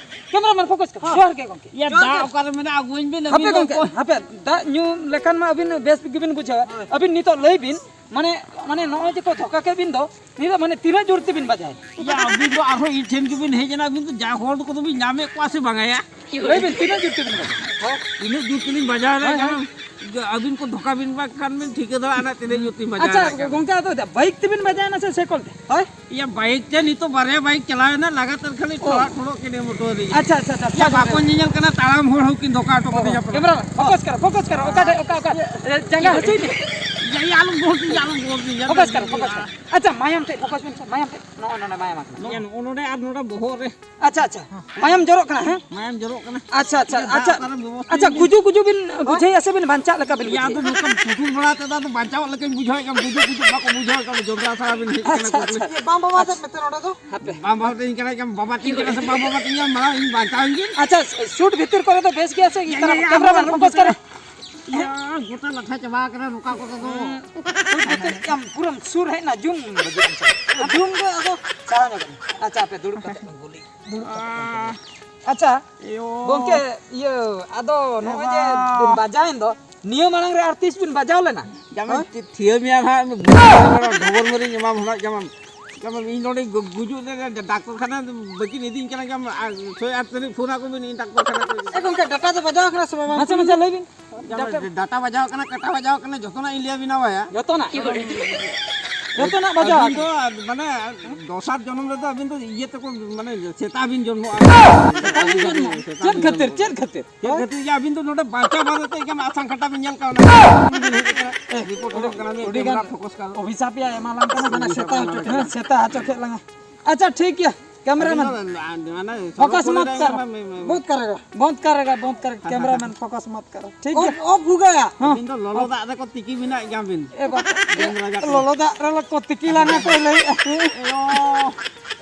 ᱠᱮᱢᱨᱟᱢᱮᱱ, ᱯᱷᱳᱠᱟᱥ ᱠᱚᱨᱚ᱾ ᱡᱚᱦᱟᱨ ᱜᱮ, ᱜᱚᱝᱠᱮ᱾ ᱭᱟ, ᱡᱚᱦᱟᱨ ᱫᱟᱜ ᱜᱮ᱾ ᱚᱠᱟᱨᱮ ᱢᱮᱱᱟᱜᱼᱟ? ᱟᱹᱜᱩᱧ ᱵᱤᱱ, ᱦᱟᱯᱮ ᱟᱹᱵᱤᱱ ᱫᱚ ᱜᱚᱝᱠᱮ, ᱚᱠᱚᱭ? ᱦᱟᱯᱮ, ᱫᱟᱜ ᱧᱩ ᱞᱮᱠᱷᱟᱱ ᱢᱟ ᱟᱹᱵᱤᱱ ᱵᱮᱥ ᱜᱮᱵᱤᱱ ᱵᱩᱡᱷᱟᱹᱣᱟ᱾ ᱦᱳᱭ᱾ ᱟᱹᱵᱤᱱ ᱱᱤᱛᱚᱜ ᱞᱟᱹᱭ ᱵᱤᱱ, ᱢᱟᱱᱮ, ᱢᱟᱱᱮ, ᱱᱚᱜᱼᱚᱭ ᱡᱮ ᱠᱚ ᱫᱷᱳᱠᱟ ᱠᱮᱫ ᱵᱤᱱ ᱫᱚ, ᱱᱤᱛᱚᱜ ᱢᱟᱱᱮ ᱛᱤᱱᱟᱹᱜ ᱡᱳᱨ ᱛᱮᱵᱤᱱ ᱵᱟᱡᱟᱭᱟ? ᱭᱟ, ᱟᱹᱵᱤᱱ ᱫᱚ ᱟᱨᱦᱚᱸ ᱤᱧ ᱴᱷᱮᱱ ᱜᱮᱵᱤᱱ ᱦᱮᱡ ᱮᱱᱟ, ᱟᱹᱵᱤᱱ ᱫᱚ ᱡᱟ ᱦᱚᱲ ᱠᱚᱫᱚ ᱵᱤᱱ ᱧᱟᱢᱮᱫ ᱠᱚᱣᱟ ᱥᱮ ᱵᱟᱝᱟ ᱭᱟ? ᱞᱟᱹᱭ ᱵᱤᱱ, ᱛᱤᱱᱟᱹᱜ ᱡᱳᱨ ᱛᱮᱵᱤᱱ ᱵᱟᱡᱟᱭᱟ? ᱦᱮᱸ? ᱛᱤᱱᱟᱹᱜ ᱡᱳᱨ ᱛᱮᱞᱤᱧ ᱵᱟᱡᱟᱣ ᱮᱫᱟ, ᱦᱳᱭ, ᱦᱳᱭ᱾ ᱠᱟᱨᱚᱱ ᱟᱹᱵᱤᱱ ᱠᱚ ᱫᱷᱳᱠᱟ ᱵᱤᱱ ᱮᱢᱟ ᱠᱷᱟᱱ ᱵᱤᱱ ᱴᱷᱤᱠᱟᱹ ᱫᱟᱲᱮᱭᱟᱜᱼᱟ ᱱᱟᱜ ᱛᱤᱱᱟᱹᱜ ᱡᱳᱨ ᱛᱮᱞᱤᱧ ᱵᱟᱡᱟᱣ ᱟᱪᱪᱷᱟ, ᱮᱫᱟ, ᱠᱟᱨᱚᱱ ᱜᱚᱝᱠᱮ, ᱟᱫᱚ ᱵᱟᱭᱤᱠ ᱛᱮᱵᱤᱱ ᱵᱟᱡᱟᱣ ᱮᱱᱟ ᱥᱮ ᱥᱟᱭᱠᱮᱞ ᱛᱮ? ᱦᱳᱭ? ᱭᱟ, ᱵᱟᱭᱤᱠ ᱛᱮ ᱱᱤᱛᱚᱜ ᱵᱟᱨᱭᱟ ᱵᱟᱭᱤᱠ ᱪᱟᱞᱟᱣ ᱮᱱᱟ, ᱞᱟᱜᱟᱛᱟᱨ ᱠᱷᱟᱹᱞᱤ ᱚ᱾ ᱴᱷᱚᱲᱚᱜ ᱴᱷᱚᱲᱚᱜ ᱠᱤᱱ ᱮᱢ ᱦᱚᱴᱚ ᱟᱹᱫᱤᱧᱟ᱾ ᱟᱪᱪᱷᱟ, ᱟᱪᱪᱷᱟ, ᱟᱪᱪᱷᱟ, ᱭᱟ, ᱴᱷᱤᱠ ᱵᱟᱠᱚ ᱜᱮᱭᱟ᱾ ᱧᱮᱧᱮᱞ ᱠᱟᱱᱟ, ᱛᱟᱲᱟᱢ ᱦᱚᱲ ᱦᱚᱸᱠᱤᱱ ᱫᱷᱳᱠᱟ ᱦᱚᱴᱚ ᱚ, ᱠᱟᱹᱫᱤᱧᱟ ᱯᱟᱞᱮ᱾ ᱠᱮᱢᱨᱟ, ᱯᱷᱳᱠᱟᱥ ᱠᱟᱨᱚ, ᱚᱠᱟ ᱴᱷᱮᱡ, ᱚᱠᱟ, ᱚᱠᱟ, ᱮ, ᱡᱟᱸᱜᱟ ᱦᱟᱹᱥᱩᱭᱮᱫ ᱢᱮᱭᱟ? ᱭᱟ, ᱭᱟ, ᱟᱞᱚᱢ ᱜᱚᱦᱚᱲ ᱛᱤᱧᱟ, ᱟᱞᱚᱢ ᱜᱚᱦᱚᱲ ᱛᱤᱧᱟ᱾ ᱯᱷᱳᱠᱟᱥ ᱠᱟᱨᱚ, ᱯᱷᱳᱠᱟᱥ ᱠᱟᱨᱚ᱾ ᱟᱪᱪᱷᱟ, ᱢᱟᱭᱟᱢ ᱴᱷᱮᱡ ᱯᱷᱳᱠᱟᱥ ᱵᱮᱱ ᱥᱮ, ᱢᱟᱭᱟᱢ ᱴᱷᱮᱡ᱾ ᱱᱚᱜᱼᱚ ᱱᱚᱰᱮ ᱢᱟᱭᱟᱢ ᱟᱠᱟᱱᱟ᱾ ᱭᱟ, ᱱᱚᱜᱼᱚ ᱱᱚᱰᱮ ᱟᱨ ᱱᱚᱰᱮ ᱵᱚᱦᱚᱜ ᱨᱮ᱾ ᱟᱪᱪᱷᱟ, ᱟᱪᱪᱷᱟ᱾ ᱢᱟᱭᱟᱢ ᱡᱚᱨᱚᱜ ᱠᱟᱱᱟ, ᱦᱮᱸ? ᱢᱟᱭᱟᱢ ᱡᱚᱨᱚᱜ ᱠᱟᱱᱟ᱾ ᱟᱪᱪᱷᱟ, ᱟᱪᱪᱷᱟ, ᱭᱟ, ᱫᱟᱜ ᱟᱪᱪᱷᱟ᱾ ᱚᱠᱟᱨᱮᱢ ᱵᱮᱵᱚᱥᱛᱷᱟ ᱟᱪᱪᱷᱟ, ᱧᱚᱜ ᱜᱩᱡᱩ, ᱜᱩᱡᱩ ᱵᱤᱱ ᱦᱮᱸ? ᱵᱩᱡᱷᱟᱹᱣᱮᱫᱼᱟ ᱥᱮ ᱵᱤᱱ ᱵᱟᱧᱪᱟᱜ ᱞᱮᱠᱟ ᱵᱤᱱ ᱭᱟ, ᱟᱫᱚ ᱵᱩᱡᱷᱟᱹᱣᱮᱫᱼᱟ? ᱱᱚᱝᱠᱟ ᱯᱩᱛᱩᱞ ᱵᱟᱲᱟ ᱛᱮᱫᱚ ᱟᱫᱚ ᱵᱟᱧᱪᱟᱣ ᱞᱮᱠᱟᱧ ᱵᱩᱡᱷᱟᱹᱣᱮᱫ ᱠᱟᱱ, ᱜᱩᱡᱩᱜ, ᱜᱩᱡᱩᱜ ᱵᱟᱠᱚ ᱵᱩᱡᱷᱟᱹᱣᱮᱫ ᱠᱟᱱ, ᱡᱚᱱᱰᱨᱟ ᱪᱷᱟᱲᱟ ᱵᱤᱱ ᱦᱮᱡ ᱠᱟᱱᱟ ᱟᱪᱪᱷᱟ, ᱠᱩᱠᱞᱤ᱾ ᱟᱪᱪᱷᱟ᱾ ᱵᱟᱢ ᱵᱟᱵᱟ ᱛᱮᱫ ᱢᱮᱛᱮ ᱱᱚᱰᱮ ᱫᱚ? ᱦᱟᱯᱮ᱾ ᱵᱟᱢ ᱵᱟᱵᱟ ᱛᱮᱫ ᱤᱧ ᱠᱟᱱᱟ, ᱵᱟᱵᱟ ᱛᱤᱧ ᱠᱟᱱᱟ ᱥᱮ ᱵᱟᱢ ᱵᱟᱵᱟ ᱛᱤᱧ ᱠᱟᱱᱟ, ᱢᱟᱲᱟᱝ ᱤᱧ ᱵᱟᱧᱪᱟᱣ ᱤᱧ ᱵᱤᱱ᱾ ᱟᱪᱪᱷᱟ, ᱥᱩᱴ ᱵᱷᱤᱛᱤᱨ ᱠᱚᱨᱮ ᱫᱚ ᱵᱮᱥ ᱜᱮᱭᱟ ᱥᱮ? ᱭᱟ, ᱠᱮᱢᱮᱨᱟ, ᱭᱟ, ᱭᱟ, ᱠᱮᱢᱮᱨᱟ ᱟᱞᱚᱢ ᱢᱮᱱ ᱯᱷᱳᱠᱟᱥ ᱵᱩᱡᱷᱟᱹᱣᱟ᱾ ᱠᱟᱨᱚ᱾ ᱭᱟ, ᱜᱚᱴᱟ ᱞᱟᱴᱷᱟ ᱪᱟᱵᱟ ᱟᱠᱟᱱᱟ ᱱᱚᱝᱠᱟ ᱠᱚᱛᱮ ᱫᱚ᱾ ᱦᱩᱸ᱾ ᱥᱩᱴ ᱵᱷᱤᱛᱤᱨ ᱪᱟᱢ ᱯᱩᱨᱟᱹᱢ ᱥᱩᱨ ᱦᱮᱡ ᱮᱱᱟ, ᱡᱩᱢ ᱞᱟᱹᱜᱤᱫ ᱮᱢ ᱪᱟᱞᱟᱜ᱾ ᱡᱩᱢ ᱜᱮ ᱟᱫᱚ ᱪᱟᱞᱟᱣ ᱧᱚᱜᱚᱜ ᱢᱮ᱾ ᱟᱪᱪᱷᱟ, ᱟᱯᱮ ᱫᱩᱲᱩᱵ ᱠᱟᱛᱮ ᱵᱚᱱ ᱜᱩᱞᱤ, ᱫᱩᱲᱩᱵ ᱠᱟᱛᱮ ᱵᱚᱱ ᱜᱩᱞᱤ᱾ ᱟᱪᱪᱷᱟ, ᱭᱳ᱾ ᱜᱚᱝᱠᱮ, ᱤᱭᱟᱹ, ᱟᱫᱚ ᱱᱚᱜᱼᱚᱭ ᱡᱮ ᱵᱟᱵᱟ᱾ ᱵᱤᱱ ᱵᱟᱡᱟᱣᱮᱱ ᱫᱚ, ᱱᱤᱭᱟᱹ ᱢᱟᱲᱟᱝ ᱨᱮ ᱟᱨ ᱛᱤᱥ ᱵᱤᱱ ᱵᱟᱡᱟᱣ ᱞᱮᱱᱟ? ᱡᱟᱢᱟᱭ ᱦᱳᱭ? ᱛᱷᱤ-, ᱛᱷᱤᱭᱟᱹ ᱢᱮᱭᱟ ᱦᱟᱸᱜ, ᱰᱚᱵᱚᱨ ᱢᱟᱹᱨᱤᱧ ᱮᱢᱟᱢ ᱦᱟᱸᱜ, ᱡᱟᱢᱟᱭ᱾ ᱡᱟᱢᱟᱭ, ᱤᱧ ᱱᱚᱰᱮ ᱜᱩ-, ᱜᱩᱡᱩᱜ ᱨᱮ ᱰᱟᱠᱛᱚᱨ ᱠᱷᱟᱱᱟ ᱵᱟᱹᱠᱤᱱ ᱤᱫᱤᱧ ᱠᱟᱱᱟ, ᱡᱟᱢᱟᱭ, ᱟᱨ ᱥᱚᱭ ᱟᱴ ᱛᱟᱹᱨᱤᱠᱷ ᱯᱷᱳᱱ ᱟᱠᱚ ᱵᱤᱱ, ᱤᱧ ᱰᱟᱠᱛᱚᱨ ᱠᱷᱟᱱᱟ ᱠᱚ ᱤᱫᱤᱧᱟ᱾ ᱮ ᱜᱚᱝᱠᱮ, ᱰᱟᱴᱟ ᱫᱚ ᱵᱟᱡᱟᱣ ᱠᱟᱱᱟ ᱥᱮ ᱵᱟᱝ? ᱢᱟᱥᱮ, ᱢᱟᱥᱮ ᱞᱟᱹᱭ ᱵᱤᱱ᱾ ᱡᱟᱢᱟᱭ, ᱰᱟᱴᱟ ᱵᱟᱡᱟᱣ ᱠᱟᱱᱟ, ᱠᱟᱴᱟ ᱵᱟᱡᱟᱣ ᱠᱟᱱᱟ, ᱡᱚᱛᱚᱱᱟᱜ ᱤᱧ ᱞᱟᱹᱭ ᱟᱵᱤᱱᱟ ᱵᱟᱭᱟ᱾ ᱡᱚᱛᱚᱱᱟᱜ? ᱡᱚᱛᱚᱱᱟᱜ ᱵᱟᱡᱟᱣ ᱟᱹᱵᱤᱱ ᱫᱚ, ᱟᱠᱟᱱᱟ? ᱢᱟᱱᱮ, ᱫᱚᱥᱟᱨ ᱡᱚᱱᱚᱢ ᱨᱮᱫᱚ ᱟᱹᱵᱤᱱ ᱫᱚ ᱤᱭᱟᱹ ᱛᱮᱠᱚ, ᱢᱟᱱᱮ, ᱥᱮᱛᱟ ᱵᱤᱱ ᱡᱚᱱᱢᱚᱜᱼᱟ᱾ ᱥᱮᱛᱟ ᱵᱤᱱ ᱡᱚᱱᱢᱚᱜᱼᱟ? ᱥᱮᱛᱟ ᱪᱮᱫ ᱵᱤᱱ ᱠᱷᱟᱹᱛᱤᱨ? ᱡᱚᱱᱢᱚᱜᱼᱟ᱾ ᱪᱮᱫ ᱠᱷᱟᱹᱛᱤᱨ? ᱪᱮᱫ ᱠᱷᱟᱹᱛᱤᱨ ᱡᱮ ᱟᱹᱵᱤᱱ ᱫᱚ ᱱᱚᱰᱮ ᱵᱟᱧᱪᱟᱣ ᱵᱟᱨᱮ ᱛᱮ ᱮᱠᱮᱱ ᱟᱥᱟᱝ ᱠᱟᱴᱟ ᱵᱤᱱ ᱧᱮᱞ ᱠᱟᱱᱟ? ᱨᱤᱯᱳᱨᱴ ᱚᱰᱚᱠ ᱠᱟᱱᱟ, ᱟᱹᱰᱤ ᱜᱟᱱ ᱠᱮᱢᱨᱟ ᱯᱷᱳᱠᱟᱥ ᱠᱟᱜ ᱚᱵᱷᱤᱥᱟᱯ ᱭᱟ ᱮᱢᱟ ᱞᱟᱝ ᱠᱟᱱᱟ, ᱦᱟᱱᱟ ᱥᱮᱛᱟ ᱦᱚᱪᱚ, ᱦᱮᱸ, ᱥᱮᱛᱟ ᱦᱚᱪᱚ ᱠᱮᱫ ᱞᱟᱝᱟ᱾ ᱟᱪᱪᱷᱟ, ᱴᱷᱤᱠ ᱜᱮᱭᱟ᱾ कैमरामैन। ᱟᱹᱵᱤᱱ ᱫᱚ, ᱢᱟᱱᱮ, ᱯᱷᱳᱠᱟᱥ ᱥᱚᱨᱵᱚ ᱢᱚᱛ ᱠᱚᱨᱮ ᱠᱟᱨ᱾ ᱮᱢᱟ, ᱢᱮ, ᱢᱮ, ᱢᱮ᱾ ᱵᱚᱱᱫ ᱠᱟᱨᱮᱜᱟ, ᱵᱚᱱᱫ ᱠᱟᱨᱮᱜᱟ, ᱵᱚᱱᱫ ᱠᱟᱨᱮᱜᱟ᱾ ᱵᱚᱱᱫ ᱠᱟᱨᱮᱜᱟ, ᱵᱚᱱᱫ ᱠᱟᱨᱮᱜᱟ᱾ ᱴᱷᱤᱠ ᱜᱮᱭᱟ? ᱚᱯᱷ, ᱚᱯᱷ ᱦᱩᱭ ᱜᱟᱭᱟ᱾ ᱦᱮᱸ᱾ ᱟᱹᱵᱤᱱ ᱫᱚ ᱞᱚᱞᱚ ᱫᱟᱜ ᱨᱮᱠᱚ ᱛᱤᱠᱤ ᱢᱮᱱᱟᱜ ᱜᱮᱭᱟ ᱵᱤᱱ᱾ ᱮ ᱵᱟᱵᱟ, ᱰᱟᱝᱨᱟ ᱡᱟᱛᱨᱟ᱾ ᱞᱚᱞᱚ ᱫᱟᱜ ᱨᱮ ᱠᱚ ᱛᱤᱠᱤ ᱞᱟᱝᱟ ᱠᱚ ᱞᱟᱹᱭᱮᱜᱼᱟ᱾ ᱮᱭᱳ᱾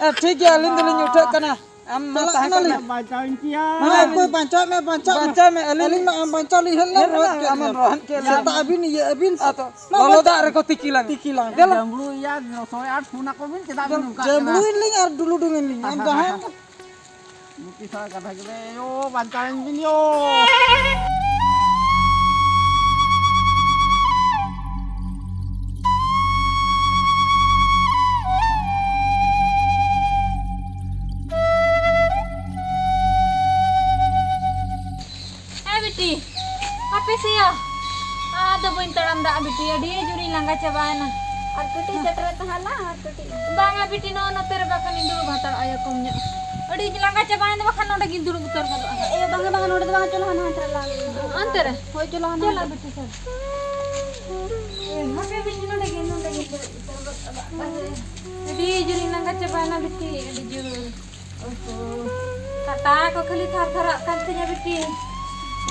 ᱮ, ᱴᱷᱤᱠ ᱜᱮᱭᱟ, ᱟᱹᱞᱤᱧ ᱫᱚᱞᱤᱧ ᱩᱴᱷᱟᱹᱜ ᱠᱟᱱᱟ᱾ ᱟᱢ ᱢᱟ ᱪᱟᱞᱟᱜ ᱛᱟᱦᱮᱸ ᱠᱚᱜ ᱠᱟᱱᱟᱞᱤᱧ᱾ ᱢᱮ᱾ ᱵᱟᱧᱪᱟᱣᱤᱧ ᱯᱮᱭᱟ᱾ ᱦᱮᱸ, ᱚᱠᱚᱭ ᱵᱟᱧᱪᱟᱣ ᱢᱮ, ᱵᱟᱧᱪᱟᱣ ᱢᱮ᱾ ᱵᱟᱧᱪᱟᱣ ᱢᱮ, ᱟᱹᱞᱤᱧ ᱟᱹᱞᱤᱧ ᱢᱟ ᱟᱢ ᱵᱟᱧᱪᱟᱣ ᱞᱤᱧ ᱦᱮᱡ ᱞᱮᱱ, ᱦᱮᱡ ᱨᱚᱦᱮᱫ ᱞᱮᱱᱟ, ᱠᱮᱫ ᱟᱢᱮᱢ ᱞᱤᱧᱟ᱾ ᱨᱚᱦᱮᱫ ᱠᱮᱫ ᱞᱤᱧᱟ᱾ ᱥᱮᱛᱟᱜ ᱟᱹᱵᱤᱱ, ᱤᱭᱟᱹ ᱟᱹᱵᱤᱱ᱾ ᱟᱫᱚ ᱢᱟ ᱞᱚᱞᱚ ᱵᱟᱧᱪᱟᱣ᱾ ᱫᱟᱜ ᱨᱮᱠᱚ ᱛᱤᱠᱤ ᱞᱟᱝ᱾ ᱫᱮᱞᱟ᱾ ᱡᱟᱹᱢᱵᱽᱲᱩ ᱤᱭᱟᱹ ᱨᱚᱥᱚᱭ ᱟᱨ ᱯᱷᱩᱱᱟ ᱠᱚᱵᱤᱱ ᱪᱮᱫᱟᱜ ᱵᱤᱱ ᱱᱚᱝᱠᱟᱜ ᱠᱟᱱᱟ? ᱡᱟᱹᱢᱵᱽᱲᱩᱭᱮᱱ ᱞᱤᱧ ᱟᱨ ᱰᱩᱞᱩᱰᱩᱝ ᱮᱱ ᱞᱤᱧ᱾ ᱟᱢ ᱡᱟᱦᱟᱸ ᱜᱩᱯᱤ ᱥᱟᱶ ᱠᱟᱛᱷᱟ ᱠᱮᱫᱟ, ᱭᱳ, ᱵᱟᱧᱪᱟᱣᱮᱱ ᱵᱤᱱ ᱭᱳ᱾ ᱮ ᱵᱤᱴᱤ, ᱦᱟᱯᱮ ᱥᱮᱭᱟ, ᱟᱫᱚ ᱵᱟᱹᱧ ᱛᱟᱲᱟᱢ ᱫᱟ ᱵᱤᱴᱤ, ᱟᱹᱰᱤ ᱡᱳᱨᱤᱧ ᱞᱟᱸᱜᱟ ᱪᱟᱵᱟᱭᱮᱱᱟ᱾ ᱟᱨ ᱠᱟᱹᱴᱤᱡ ᱥᱮᱴᱮᱨ ᱛᱟᱦᱮᱸ ᱞᱮᱱᱟ, ᱟᱨ ᱠᱟᱹᱴᱤᱡ᱾ ᱵᱟᱝᱟ ᱵᱤᱴᱤ, ᱱᱚᱜᱼᱚ ᱱᱚᱛᱮ ᱨᱮ ᱵᱟᱠᱷᱟᱱᱤᱧ ᱫᱩᱲᱩᱵ ᱦᱟᱛᱟᱲᱚᱜᱼᱟ, ᱠᱚᱢ ᱧᱚᱜ᱾ ᱟᱹᱰᱤ ᱞᱟᱸᱜᱟ ᱪᱟᱵᱟᱭᱮᱱᱟ, ᱵᱟᱠᱷᱟᱱ ᱱᱚᱸᱰᱮ ᱜᱤᱧ ᱫᱩᱲᱩᱵ ᱩᱛᱟᱹᱨ ᱜᱚᱫᱚᱜᱼᱟ ᱦᱟᱸᱜ᱾ ᱮ, ᱵᱟᱝᱟ, ᱵᱟᱝᱟ, ᱱᱚᱸᱰᱮ ᱫᱚ ᱵᱟᱝᱟ, ᱪᱚᱞᱚ ᱦᱟᱱᱟ ᱦᱟᱱᱛᱮ ᱨᱮ ᱞᱟᱝ ᱫᱩᱲᱩᱵ᱾ ᱚᱱᱛᱮ ᱨᱮ? ᱦᱳᱭ, ᱪᱚᱞᱚ ᱦᱟᱱᱟ ᱪᱚᱞᱚ ᱦᱟᱱᱛᱮ᱾ ᱵᱤᱴᱤ, ᱪᱚᱞᱚ᱾ ᱮ, ᱦᱟᱯᱮ ᱵᱤᱴᱤ, ᱱᱚᱸᱰᱮ ᱜᱮ, ᱱᱚᱸᱰᱮ ᱜᱮ ᱫᱩᱲᱩᱵ ᱩᱛᱟᱹᱨ ᱜᱚᱫ ᱠᱟᱜᱼᱟ᱾ ᱟᱹᱰᱤ ᱡᱳᱨᱤᱧ ᱞᱟᱸᱜᱟ ᱪᱟᱵᱟᱭᱮᱱᱟ ᱵᱤᱴᱤ, ᱟᱹᱰᱤ ᱡᱳᱨ᱾ ᱳᱦᱳ, ᱠᱟᱴᱟ ᱠᱚ ᱠᱷᱟᱹᱞᱤ ᱛᱷᱟᱨ ᱛᱷᱟᱨᱟᱜ ᱠᱟᱱ ᱛᱤᱧᱟ ᱵᱤᱴᱤ᱾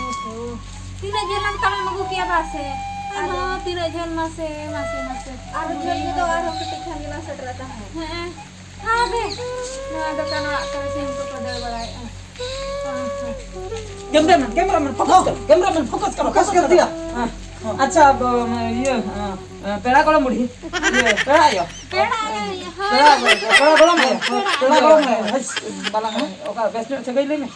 ᱳᱦᱳ, ᱛᱤᱱᱟᱹᱜ ᱡᱷᱟᱹᱞ ᱮᱢ ᱛᱟᱲᱟᱢ ᱟᱹᱜᱩ ᱠᱮᱜᱼᱟ ᱵᱟᱥᱮ? ᱟᱨᱦᱚᱸ ᱛᱤᱱᱟᱹᱜ ᱡᱷᱟᱹᱞ ᱢᱟᱥᱮ, ᱢᱟᱥᱮ, ᱢᱟᱥᱮ᱾ ᱟᱨ ᱡᱷᱟᱹᱞ ᱜᱮᱫᱚ ᱟᱨᱦᱚᱸ ᱠᱟᱹᱴᱤᱡ ᱠᱷᱟᱱ ᱜᱮᱞᱟᱝ ᱥᱮᱴᱮᱨᱚᱜ ᱛᱟᱦᱮᱸᱫ᱾ ᱦᱮᱸ, ᱦᱟᱯᱮ, ᱱᱚᱣᱟ ᱫᱚᱠᱟᱱ ᱚᱲᱟᱜ ᱠᱚᱨᱮ ᱥᱤᱢ ᱠᱚᱠᱚ ᱫᱟᱹᱲ ᱵᱟᱲᱟᱭᱮᱫᱼᱟ᱾ ᱠᱮᱢᱨᱟᱢᱮᱱ, ᱠᱮᱢᱨᱟᱢᱮᱱ, ᱯᱷᱳᱠᱟᱥ ᱠᱚᱨ, ᱠᱮᱢᱨᱟᱢᱮᱱ, ᱯᱷᱳᱠᱟᱥ ᱠᱚᱨ, ᱯᱷᱳᱠᱟᱥ ᱠᱚᱨ ᱫᱤᱭᱟ᱾ ᱦᱮᱸ, ᱟᱪᱪᱷᱟ, ᱟᱫᱚ, ᱤᱭᱟᱹ, ᱯᱮᱲᱟ ᱜᱚᱲᱚᱢ ᱵᱩᱰᱷᱤ, ᱤᱭᱟᱹ, ᱯᱮᱲᱟ ᱟᱭᱳ᱾ ᱯᱮᱲᱟ ᱟᱭᱳ, ᱦᱳᱭ᱾ ᱯᱮᱲᱟ ᱜᱚᱲᱚᱢ ᱟᱭᱳ, ᱯᱮᱲᱟ ᱜᱚᱲᱚᱢ ᱟᱭᱳ, ᱦᱳᱭ, ᱵᱟᱞᱟᱝ, ᱚᱠᱟ ᱵᱮᱥ ᱧᱚᱜ ᱥᱟᱹᱜᱟᱹᱭ ᱞᱟᱹᱭ ᱢᱮ᱾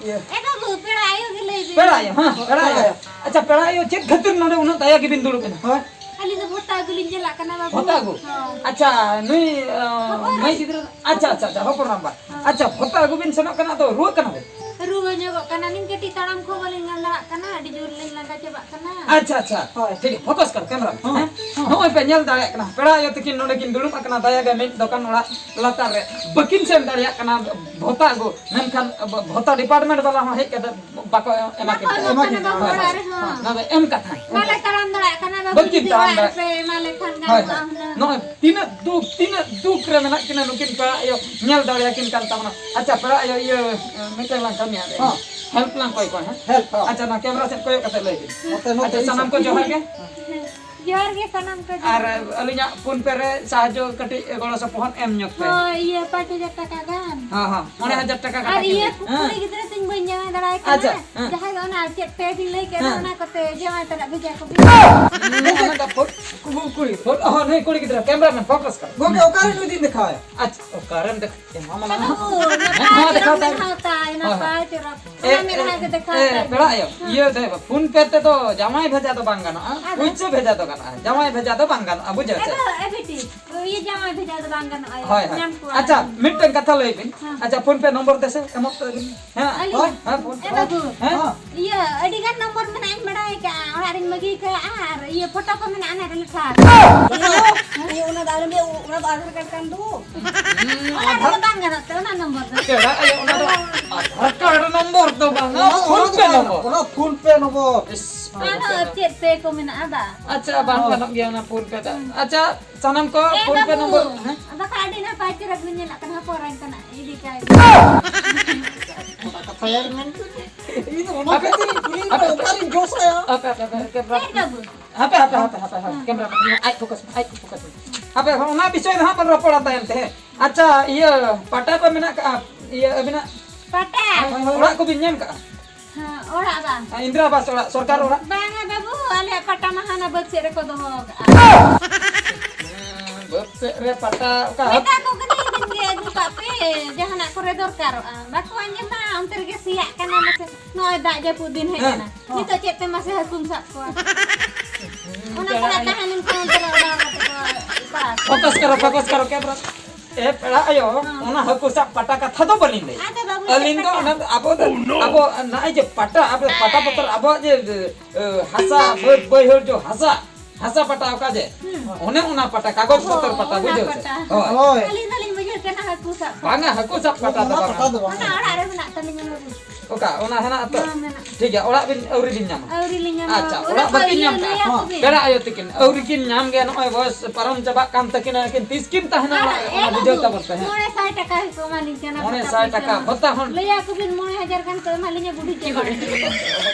ᱤᱭᱟᱹ᱾ ᱮ ᱵᱟᱹᱵᱩ, ᱯᱮᱲᱟ ᱟᱭᱳ ᱜᱮ ᱞᱟᱹᱭ ᱵᱤᱱ᱾ ᱯᱮᱲᱟ ᱟᱭᱳ, ᱦᱮᱸ, ᱯᱮᱲᱟ ᱟᱭᱳ᱾ ᱟᱪᱪᱷᱟ, ᱯᱮᱲᱟ ᱟᱭᱳ, ᱪᱮᱫ ᱠᱷᱟᱹᱛᱤᱨ ᱱᱚᱰᱮ ᱩᱱᱟᱹᱜ ᱫᱟᱭᱟ ᱜᱮᱵᱤᱱ ᱫᱩᱲᱩᱵ ᱮᱱᱟ? ᱦᱳᱭ᱾ ᱟᱹᱞᱤᱧ ᱫᱚ ᱵᱷᱚᱨᱛᱟ ᱟᱹᱜᱩ ᱞᱤᱧ ᱪᱟᱞᱟᱜ ᱠᱟᱱᱟ, ᱵᱟᱹᱵᱩ᱾ ᱵᱷᱚᱨᱛᱟ ᱟᱹᱜᱩ? ᱦᱳᱭ᱾ ᱟᱪᱪᱷᱟ, ᱱᱩᱭ, ᱟᱸ, ᱦᱚᱯᱚᱱ ᱢᱟᱹᱭ ᱮᱨᱟ᱾ ᱜᱤᱫᱽᱨᱟᱹ, ᱟᱪᱪᱷᱟ, ᱟᱪᱪᱷᱟ, ᱟᱪᱪᱷᱟ, ᱦᱚᱯᱚᱱ ᱨᱟᱢᱵᱟ᱾ ᱦᱳᱭ᱾ ᱟᱪᱪᱷᱟ, ᱵᱷᱚᱨᱛᱟ ᱟᱹᱜᱩ ᱵᱤᱱ ᱥᱮᱱᱚᱜ ᱠᱟᱱᱟ, ᱟᱫᱚ ᱨᱩᱣᱟᱹᱜ ᱠᱟᱱᱟ ᱵᱤᱱ? ᱨᱩᱣᱟᱹ ᱧᱚᱜᱚᱜ ᱠᱟᱱᱟᱞᱤᱧ, ᱠᱟᱹᱴᱤᱡ ᱛᱟᱲᱟᱢ ᱠᱚ ᱵᱟᱹᱞᱤᱧ ᱜᱟᱱ ᱫᱟᱲᱮᱭᱟᱜ ᱠᱟᱱᱟ, ᱟᱹᱰᱤ ᱡᱳᱨ ᱞᱤᱧ ᱞᱟᱸᱜᱟ ᱪᱟᱵᱟᱜ ᱠᱟᱱᱟ᱾ ᱟᱪᱪᱷᱟ, ᱟᱪᱪᱷᱟ, ᱦᱳᱭ᱾ ᱴᱷᱤᱠ ᱜᱮᱭᱟ, ᱯᱷᱳᱠᱟᱥ ᱠᱟᱨ ᱠᱮᱢᱨᱟ᱾ ᱦᱚᱸ, ᱦᱮᱸ? ᱦᱚᱸ᱾ ᱱᱚᱜᱼᱚᱭ ᱯᱮ ᱧᱮᱞ ᱫᱟᱲᱮᱭᱟᱜ ᱠᱟᱱᱟ, ᱯᱮᱲᱟ ᱟᱭᱳ ᱛᱟᱹᱠᱤᱱ ᱱᱚᱰᱮ ᱠᱤᱱ ᱫᱩᱲᱩᱵ ᱟᱠᱟᱱᱟ, ᱫᱟᱭᱟ ᱜᱮ ᱢᱤᱫ ᱫᱚᱠᱟᱱ ᱚᱲᱟᱜ ᱞᱟᱛᱟᱨ ᱨᱮ ᱵᱟᱹᱠᱤᱱ ᱥᱮᱱ ᱫᱟᱲᱮᱭᱟᱜ ᱠᱟᱱᱟ ᱵᱷᱚᱛᱟ ᱟᱹᱜᱩ, ᱢᱮᱱᱠᱷᱟᱱ ᱵᱷᱚᱛᱟ ᱰᱤᱯᱟᱨᱴᱢᱮᱱᱴ ᱵᱟᱞᱟ ᱦᱚᱸ ᱦᱮᱡ ᱠᱟᱛᱮ ᱵᱟᱠᱚ ᱮᱢᱟ ᱠᱤᱱ ᱵᱟᱠᱚ ᱠᱟᱱᱟ᱾ ᱮᱢᱟ ᱠᱤᱱ ᱠᱟᱱᱟ᱾ ᱦᱳᱭ, ᱦᱳᱭ᱾ ᱚᱲᱟᱜ ᱨᱮᱦᱚᱸ᱾ ᱦᱳᱭ, ᱱᱚᱣᱟ ᱫᱚ ᱮᱢ ᱠᱟᱛᱷᱟ᱾ ᱵᱟᱞᱮ ᱛᱟᱲᱟᱢ ᱫᱟᱲᱮᱭᱟᱜ ᱠᱟᱱᱟ, ᱵᱟᱹᱠᱤᱱ ᱛᱟᱦᱮᱱ ᱫᱟᱲᱮᱭᱟᱜ᱾ ᱯᱮ ᱮᱢᱟ ᱞᱮᱠᱷᱟᱱ ᱦᱳᱭ, ᱜᱟᱱᱚᱜᱼᱟ ᱦᱳᱭ᱾ ᱦᱩᱱᱟᱹᱝ᱾ ᱱᱚᱜᱼᱚᱭ ᱛᱤᱱᱟᱹᱜ ᱫᱩᱠ, ᱛᱤᱱᱟᱹᱜ ᱫᱩᱠ ᱨᱮ ᱢᱮᱱᱟᱜ ᱠᱤᱱᱟ ᱱᱩᱠᱤᱱ ᱯᱮᱲᱟ ᱟᱭᱳ, ᱧᱮᱞ ᱫᱟᱲᱮᱭᱟᱠᱤᱱ ᱠᱟᱱ ᱛᱟᱵᱚᱱᱟ᱾ ᱟᱪᱪᱷᱟ, ᱯᱮᱲᱟ ᱟᱭᱳ, ᱤᱭᱟᱹ, ᱢᱤᱫᱴᱟᱝ ᱞᱟᱝ ᱠᱟᱹᱢᱤᱭᱟ ᱨᱮ᱾ ᱦᱚᱸ᱾ Help ᱞᱟᱝ ᱠᱚᱭ ᱠᱚᱣᱟ, ᱦᱮᱸ? Help, ᱦᱚᱸ᱾ ᱟᱪᱪᱷᱟ, ᱱᱚᱣᱟ camera ᱥᱮᱫ ᱠᱚᱭᱚᱜ ᱠᱟᱛᱮ ᱞᱟᱹᱭ ᱵᱤᱱ᱾ ᱱᱚᱛᱮ, ᱱᱚᱛᱮ ᱟᱪᱪᱷᱟ, ᱤᱧ ᱥᱟᱱᱟᱢ ᱥᱮᱫ᱾ ᱠᱚ ᱡᱚᱦᱟᱨ ᱜᱮ᱾ ᱡᱚᱦᱟᱨ ᱜᱮ ᱥᱟᱱᱟᱢ ᱠᱚ, ᱟᱨ ᱡᱚᱦᱟᱨ ᱜᱮ᱾ ᱟᱹᱞᱤᱧᱟᱜ PhonePe ᱨᱮ ᱥᱟᱦᱟᱡᱽᱡᱚ ᱠᱟᱹᱴᱤᱡ ᱜᱚᱲᱚ ᱥᱚᱯᱚᱦᱚᱫ ᱮᱢ ᱧᱚᱜ ᱯᱮ᱾ ᱦᱳᱭ, ᱤᱭᱟᱹ, ᱯᱟᱸᱪ ᱦᱟᱡᱟᱨ ᱴᱟᱠᱟ ᱜᱟᱱ᱾ ᱦᱚᱸ, ᱦᱚᱸ, ᱢᱚᱬᱮ ᱦᱟᱡᱟᱨ ᱴᱟᱠᱟ ᱟᱨ ᱠᱟᱴᱟ ᱤᱭᱟᱹ, ᱠᱟᱹᱴᱤᱡ᱾ ᱦᱮᱸ᱾ ᱠᱩᱲᱤ ᱜᱤᱫᱽᱨᱟᱹ ᱛᱤᱧ ᱵᱟᱹᱧ ᱡᱟᱶᱟᱭ ᱫᱟᱲᱮᱭᱟᱭ ᱠᱟᱱᱟ᱾ ᱟᱪᱪᱷᱟ, ᱦᱮᱸ᱾ ᱡᱟᱦᱟᱸᱭ ᱫᱚ ᱚᱱᱟ ᱪᱮᱫ ᱯᱮ ᱵᱤᱱ ᱞᱟᱹᱭ ᱠᱮᱫ ᱫᱚ, ᱦᱮᱸ᱾ ᱚᱱᱟ ᱠᱚᱛᱮ ᱡᱟᱶᱟᱭ ᱛᱮᱱᱟᱜ ᱵᱷᱮᱡᱟ ᱠᱚᱵᱤᱱ᱾ ᱦᱩᱸ, ᱚᱱᱟ ᱫᱚ ᱯᱷᱳᱴ-, ᱠᱩ-, ᱠᱩᱲᱤ, ᱯᱷᱳᱴ-, ᱚ, ᱱᱩᱭ ᱠᱩᱲᱤ ᱜᱤᱫᱽᱨᱟᱹ, cameraman, focus ᱠᱟᱨ᱾ ᱜᱚᱢᱠᱮ, ᱚᱠᱟᱨᱮ ᱱᱩᱭ ᱫᱚᱧ ᱫᱮᱠᱷᱟᱣᱟᱭᱟ? ᱟᱪᱪᱷᱟ, ᱚᱠᱟᱨᱮᱢ ᱫᱮᱠᱷᱟᱣ? ᱮ, ᱢᱟ, ᱢᱟ, ᱢᱟ᱾ ᱟᱫᱚ, ᱱᱟᱯᱟᱭ ᱦᱮᱸ, ᱪᱮᱦᱨᱟ ᱫᱮᱠᱷᱟᱣ ᱵᱤᱱ ᱛᱟᱭ᱾ ᱢᱮᱫᱦᱟ ᱦᱳᱭ, ᱦᱳᱭ᱾ ᱛᱟᱭ, ᱪᱚᱨᱚᱠ᱾ ᱮ, ᱚᱱᱟ ᱢᱮᱫᱦᱟ ᱮ, ᱜᱮ ᱫᱮᱠᱷᱟᱣ ᱮ, ᱛᱟᱭ᱾ ᱯᱮᱲᱟ ᱟᱭᱳ, ᱦᱮᱸ᱾ ᱤᱭᱟᱹ ᱫᱚ, PhonePe ᱛᱮᱫᱚ ᱡᱟᱶᱟᱭ ᱵᱷᱮᱡᱟ ᱫᱚ ᱵᱟᱝ ᱜᱟᱱᱚᱜᱼᱟ, ᱟᱫᱚ? ᱯᱩᱭᱥᱟᱹ ᱵᱷᱮᱡᱟ ᱫᱚ ᱜᱟᱱᱚᱜᱼᱟ᱾ ᱡᱟᱶᱟᱭ ᱵᱷᱮᱡᱟ ᱫᱚ ᱵᱟᱝ ᱜᱟᱱᱚᱜᱼᱟ, ᱵᱩᱡᱷᱟᱹᱣ ᱪᱮ? ᱟᱫᱚ, ᱮ ᱵᱤᱴᱤ, ᱤᱭᱟᱹ ᱡᱟᱶᱟᱭ ᱵᱷᱮᱡᱟ ᱫᱚ ᱵᱟᱝ ᱜᱟᱱᱚᱜᱼᱟ, ᱦᱳᱭ, ᱦᱳᱭ᱾ ᱧᱟᱢ ᱠᱚᱣᱟ᱾ ᱟᱪᱪᱷᱟ, ᱢᱤᱫᱴᱟᱝ ᱠᱟᱛᱷᱟ ᱞᱟᱹᱭ ᱵᱤᱱ᱾ ᱦᱮᱸ᱾ ᱟᱪᱪᱷᱟ, PhonePe ᱱᱚᱢᱵᱚᱨ ᱫᱮᱥᱮ, ᱮᱢᱚᱜ ᱛᱟᱹᱵᱤᱱ᱾ ᱦᱮᱸ, ᱟᱹᱞᱤᱧ? ᱦᱮᱸ, ᱦᱮᱸ, PhonePe᱾ ᱮ ᱵᱟᱹᱵᱩ, ᱦᱮᱸ᱾ ᱤᱭᱟᱹ ᱟᱹᱰᱤ ᱜᱟᱱ ᱱᱚᱢᱵᱚᱨ ᱢᱮᱱᱟᱜ ᱤᱧ ᱵᱟᱲᱟᱭ ᱠᱟᱜᱼᱟ, ᱚᱲᱟᱜ ᱨᱤᱧ ᱵᱟᱹᱜᱤ ᱠᱟᱜᱼᱟ, ᱟᱨ ᱤᱭᱟᱹ ᱯᱷᱳᱴᱳ ᱠᱚ ᱢᱮᱱᱟᱜᱼᱟ, ᱚᱱᱟ ᱨᱮ ᱞᱮᱠᱷᱟ᱾ ᱤᱭᱟᱹ, ᱚᱱᱟ ᱫᱚ ᱟᱞᱚᱢ ᱞᱟᱹᱭᱟ, ᱚᱱᱟ ᱫᱚ ᱟᱫᱷᱟᱨ ᱠᱟᱨᱰ ᱠᱟᱱ ᱫᱚ᱾ ᱦᱩᱸ, ᱚᱱᱟ ᱟᱫᱷᱟᱨ ᱨᱮᱫᱚ ᱵᱟᱝ ᱜᱟᱱᱚᱜ ᱛᱮ, ᱚᱱᱟ ᱱᱚᱢᱵᱚᱨ ᱫᱚ᱾ ᱪᱮᱫᱟᱜ ᱟᱭᱳ, ᱚᱱᱟ ᱫᱚ ᱟᱫᱷᱟᱨ ᱠᱟᱨᱰ ᱱᱚᱢᱵᱚᱨ ᱫᱚ ᱵᱟᱝᱟ, ᱚᱱᱟ ᱫᱚ PhonePe ᱵᱟᱝ ᱱᱚᱢᱵᱚᱨ᱾ ᱜᱟᱱᱚᱜ, ᱚᱱᱟ PhonePe ᱱᱚᱢᱵᱚᱨ᱾ ᱤᱥ, ᱟᱫᱚ ᱪᱮᱫ ᱯᱮ ᱠᱚ ᱢᱮᱱᱟᱜᱼᱟ ᱵᱟ? ᱟᱪᱪᱷᱟ, ᱵᱟᱝ ᱦᱳᱭ᱾ ᱜᱟᱱᱚᱜ ᱜᱮᱭᱟ ᱚᱱᱟ PhonePe ᱫᱚ᱾ ᱦᱩᱸ᱾ ᱟᱪᱪᱷᱟ, ᱥᱟᱱᱟᱢ ᱠᱚ ᱮ PhonePe ᱵᱟᱹᱵᱩ, ᱱᱚᱢᱵᱚᱨ, ᱦᱮᱸ? ᱵᱟᱠᱷᱟᱡ ᱟᱹᱰᱤ ᱱᱟᱯᱟᱭ ᱪᱮᱦᱨᱟ ᱵᱤᱱ ᱧᱮᱞᱚᱜ ᱠᱟᱱᱟ, ᱦᱚᱯᱚᱱ ᱮᱨᱟᱧ ᱛᱟᱱᱟᱜ ᱤᱫᱤ ᱠᱟᱭ ᱵᱤᱱ᱾ ᱚᱱᱟ ᱠᱟᱛᱷᱟ ᱭᱟᱨ ᱢᱮᱱ ᱠᱟᱛᱮ᱾ ᱤᱧ ᱫᱚ ᱚᱱᱟ ᱟᱯᱮ, ᱠᱷᱟᱹᱛᱤᱨ ᱤᱧ ᱠᱩᱞᱤ ᱟᱯᱮ, ᱠᱟᱱᱟ, ᱚᱠᱟᱨᱤᱧ ᱡᱚᱥ ᱟᱭᱟ? ᱟᱯᱮ, ᱟᱯᱮ, ᱟᱯᱮ, ᱪᱮᱫ ᱵᱟᱹᱵᱩ? ᱦᱟᱯᱮ, ᱦᱟᱯᱮ, ᱦᱟᱯᱮ, ᱦᱟᱯᱮ, ᱦᱟᱯᱮ, ᱦᱮᱸ᱾ Camera ᱢᱮᱱ ᱟᱡ focus ᱢᱮ, ᱟᱡ focus ᱢᱮ᱾ ᱦᱟᱯᱮ, ᱚᱱᱟ ᱵᱤᱥᱚᱭ ᱨᱮ ᱦᱟᱸᱜ ᱵᱚᱱ ᱨᱚᱯᱚᱲᱟ ᱛᱟᱭᱚᱢ ᱛᱮ, ᱦᱮᱸ᱾ ᱟᱪᱪᱷᱟ, ᱤᱭᱟᱹ, ᱯᱟᱴᱟ ᱠᱚ ᱢᱮᱱᱟᱜ ᱠᱟᱜᱼᱟ? ᱤᱭᱟᱹ, ᱟᱹᱵᱤᱱᱟᱜ ᱯᱟᱴᱟ? ᱦᱳᱭ, ᱦᱳᱭ, ᱦᱳᱭ᱾ ᱚᱲᱟᱜ ᱠᱚᱵᱤᱱ ᱧᱟᱢ ᱠᱟᱜᱼᱟ? ᱦᱮᱸ, ᱚᱲᱟᱜ ᱵᱟᱝ᱾ ᱦᱮᱸ, ᱤᱱᱫᱨᱟ ᱟᱵᱟᱥ ᱚᱲᱟᱜ, ᱥᱚᱨᱠᱟᱨ ᱚᱲᱟᱜ? ᱵᱟᱝᱟ ᱵᱟᱹᱵᱩ, ᱟᱞᱮᱭᱟᱜ ᱯᱟᱴᱟ ᱢᱟ ᱦᱟᱱᱟ ᱵᱟᱹᱫᱽ ᱥᱮᱫ ᱨᱮᱠᱚ ᱫᱚᱦᱚ ᱠᱟᱜᱼᱟ᱾ ᱦᱮᱸ, ᱵᱟᱹᱫᱽ ᱥᱮᱫ ᱨᱮ ᱯᱟᱴᱟ, ᱚᱠᱟ ᱦᱟᱹᱠᱩ? ᱢᱮᱛᱟ ᱠᱚ ᱠᱟᱹᱱᱟᱹᱧ ᱫᱤᱱ ᱜᱮ, "ᱟᱹᱜᱩ ᱠᱟᱜ ᱯᱮ, ᱡᱟᱦᱟᱱᱟᱜ ᱠᱚᱨᱮ ᱫᱚᱨᱠᱟᱨᱚᱜᱼᱟ᱾" ᱵᱟᱠᱚ ᱟᱸᱡᱚᱢᱟ, ᱚᱱᱛᱮ ᱨᱮᱜᱮ ᱥᱮᱭᱟᱜ ᱠᱟᱱᱟ ᱢᱟᱥᱮ᱾ ᱱᱚᱜᱼᱚᱭ ᱫᱟᱜ ᱡᱟᱹᱯᱩᱫ ᱫᱤᱱ ᱦᱮᱡ ᱦᱮᱸ᱾ ᱮᱱᱟ᱾ ᱦᱚᱸ᱾ ᱱᱤᱛᱚᱜ ᱪᱮᱫ ᱛᱮ ᱢᱟᱥᱮ ᱦᱟᱹᱠᱩᱢ ᱥᱟᱵ ᱠᱚᱣᱟ? ᱦᱩᱸ, ᱚᱱᱟ ᱠᱚ ᱪᱮᱫᱟᱜ ᱱᱟᱜ ᱟᱭᱳ? ᱛᱟᱦᱮᱸ ᱞᱮᱱᱠᱷᱟᱱ ᱚᱱᱛᱮ ᱨᱮ ᱚᱰᱟᱣ ᱠᱟᱛᱮ ᱠᱚ ᱥᱟᱵ ᱠᱚᱣᱟ᱾ Focus ᱠᱟᱨᱚ, focus ᱠᱟᱨᱚ, camera᱾ ᱮ ᱯᱮᱲᱟ ᱟᱭᱳ, ᱦᱚᱸ᱾ ᱚᱱᱟ ᱦᱟᱹᱠᱩ ᱥᱟᱵ ᱯᱟᱴᱟ ᱠᱟᱛᱷᱟ ᱫᱚ ᱵᱟᱹᱞᱤᱧ ᱞᱟᱹᱭᱟ᱾ ᱟᱫᱚ ᱵᱟᱹᱵᱩ, ᱟᱹᱞᱤᱧ ᱪᱮᱫ ᱫᱚ ᱯᱟᱴᱟ? ᱚᱱᱟ ᱫᱚ ᱟᱵᱚ ᱫᱚ, Oh, no! ᱟᱵᱚ ᱱᱚᱜᱼᱚᱭ ᱡᱮ ᱯᱟᱴᱟ, ᱟᱵᱚ ᱯᱟᱴᱟ ᱦᱮᱸ᱾ ᱵᱚᱛᱚᱨ, ᱟᱵᱚᱣᱟᱜ ᱡᱮ, ᱮ, ᱦᱟᱥᱟ, ᱵᱟᱹᱫᱽ, ᱵᱟᱹᱭᱦᱟᱹᱲ ᱡᱚ ᱦᱟᱥᱟ, ᱦᱟᱥᱟ ᱯᱟᱴᱟ ᱚᱠᱟ ᱡᱮ, ᱦᱩᱸ᱾ ᱚᱱᱮ ᱚᱱᱟ ᱯᱟᱴᱟ, ᱠᱟᱜᱚᱡᱽ ᱯᱚᱛᱚᱨ ᱦᱳᱭ, ᱯᱟᱴᱟ, ᱚᱱᱟ ᱵᱩᱡᱷᱟᱹᱣ ᱥᱮ? ᱯᱟᱴᱟ᱾ ᱦᱳᱭ᱾ ᱦᱳᱭ᱾ ᱟᱹᱞᱤᱧ ᱫᱚᱞᱤᱧ ᱵᱩᱡᱷᱟᱹᱣ ᱠᱟᱱᱟ ᱦᱟᱹᱠᱩ ᱥᱟᱵ᱾ ᱵᱟᱝᱟ, ᱦᱟᱹᱠᱩ ᱥᱟᱵ ᱯᱟᱴᱟ ᱫᱚ ᱚᱱᱟ ᱵᱟᱝᱟ᱾ ᱯᱟᱴᱟ ᱫᱚ ᱵᱟᱝ᱾ ᱚᱱᱟ ᱚᱲᱟᱜ ᱨᱮ ᱢᱮᱱᱟᱜ ᱛᱟᱹᱞᱤᱧᱟ ᱵᱟᱹᱵᱩ᱾ ᱚᱠᱟ? ᱚᱱᱟ ᱦᱮᱱᱟᱜ ᱛᱚ? ᱦᱮᱸ, ᱢᱮᱱᱟᱜ᱾ ᱴᱷᱤᱠ ᱜᱮᱭᱟ, ᱚᱲᱟᱜ ᱵᱤᱱ ᱟᱹᱣᱨᱤ ᱵᱤᱱ ᱧᱟᱢᱟ? ᱟᱹᱣᱨᱤ ᱞᱤᱧ ᱧᱟᱢᱟ ᱟᱪᱪᱷᱟ, ᱵᱟᱹᱵᱩ᱾ ᱚᱲᱟᱜ ᱚᱱᱟ ᱵᱟᱹᱠᱤᱱ ᱠᱚ ᱧᱟᱢ ᱞᱟᱹᱭ ᱠᱟᱜᱼᱟ? ᱟᱠᱚ ᱵᱤᱱ᱾ ᱯᱮᱲᱟ ᱟᱭᱳ ᱛᱤᱠᱤᱱ ᱟᱹᱣᱨᱤ ᱠᱤᱱ ᱧᱟᱢ ᱜᱮᱭᱟ, ᱱᱚᱜᱼᱚᱭ ᱵᱚᱭᱮᱥ ᱯᱟᱨᱚᱢ ᱪᱟᱵᱟᱜ ᱠᱟᱱ ᱛᱟᱹᱠᱤᱱᱟ, ᱟᱹᱠᱤᱱ ᱛᱤᱥ ᱠᱤᱱ ᱛᱟᱦᱮᱱᱟ ᱚᱲᱟᱜ ᱨᱮ? ᱚᱱᱟ ᱵᱩᱡᱷᱟᱹᱣ ᱛᱟᱵᱚᱱ ᱯᱮ, ᱦᱮᱸ᱾ ᱢᱚᱬᱮ ᱥᱟᱭ ᱴᱟᱠᱟ ᱜᱮᱠᱚ ᱮᱢᱟ ᱞᱤᱧ ᱠᱟᱱᱟ ᱢᱚᱬᱮ ᱥᱟᱭ ᱴᱟᱠᱟ ᱯᱚᱭᱥᱟ᱾ ᱵᱷᱟᱛᱟ ᱦᱚᱸ᱾ ᱞᱟᱹᱭ ᱟᱠᱚ ᱵᱤᱱ ᱢᱚᱬᱮ ᱦᱟᱡᱟᱨ ᱜᱟᱱ ᱠᱚ ᱮᱢᱟ ᱞᱤᱧᱟ, ᱵᱩᱰᱷᱤ ᱪᱟᱵᱟ ᱮᱱᱟ᱾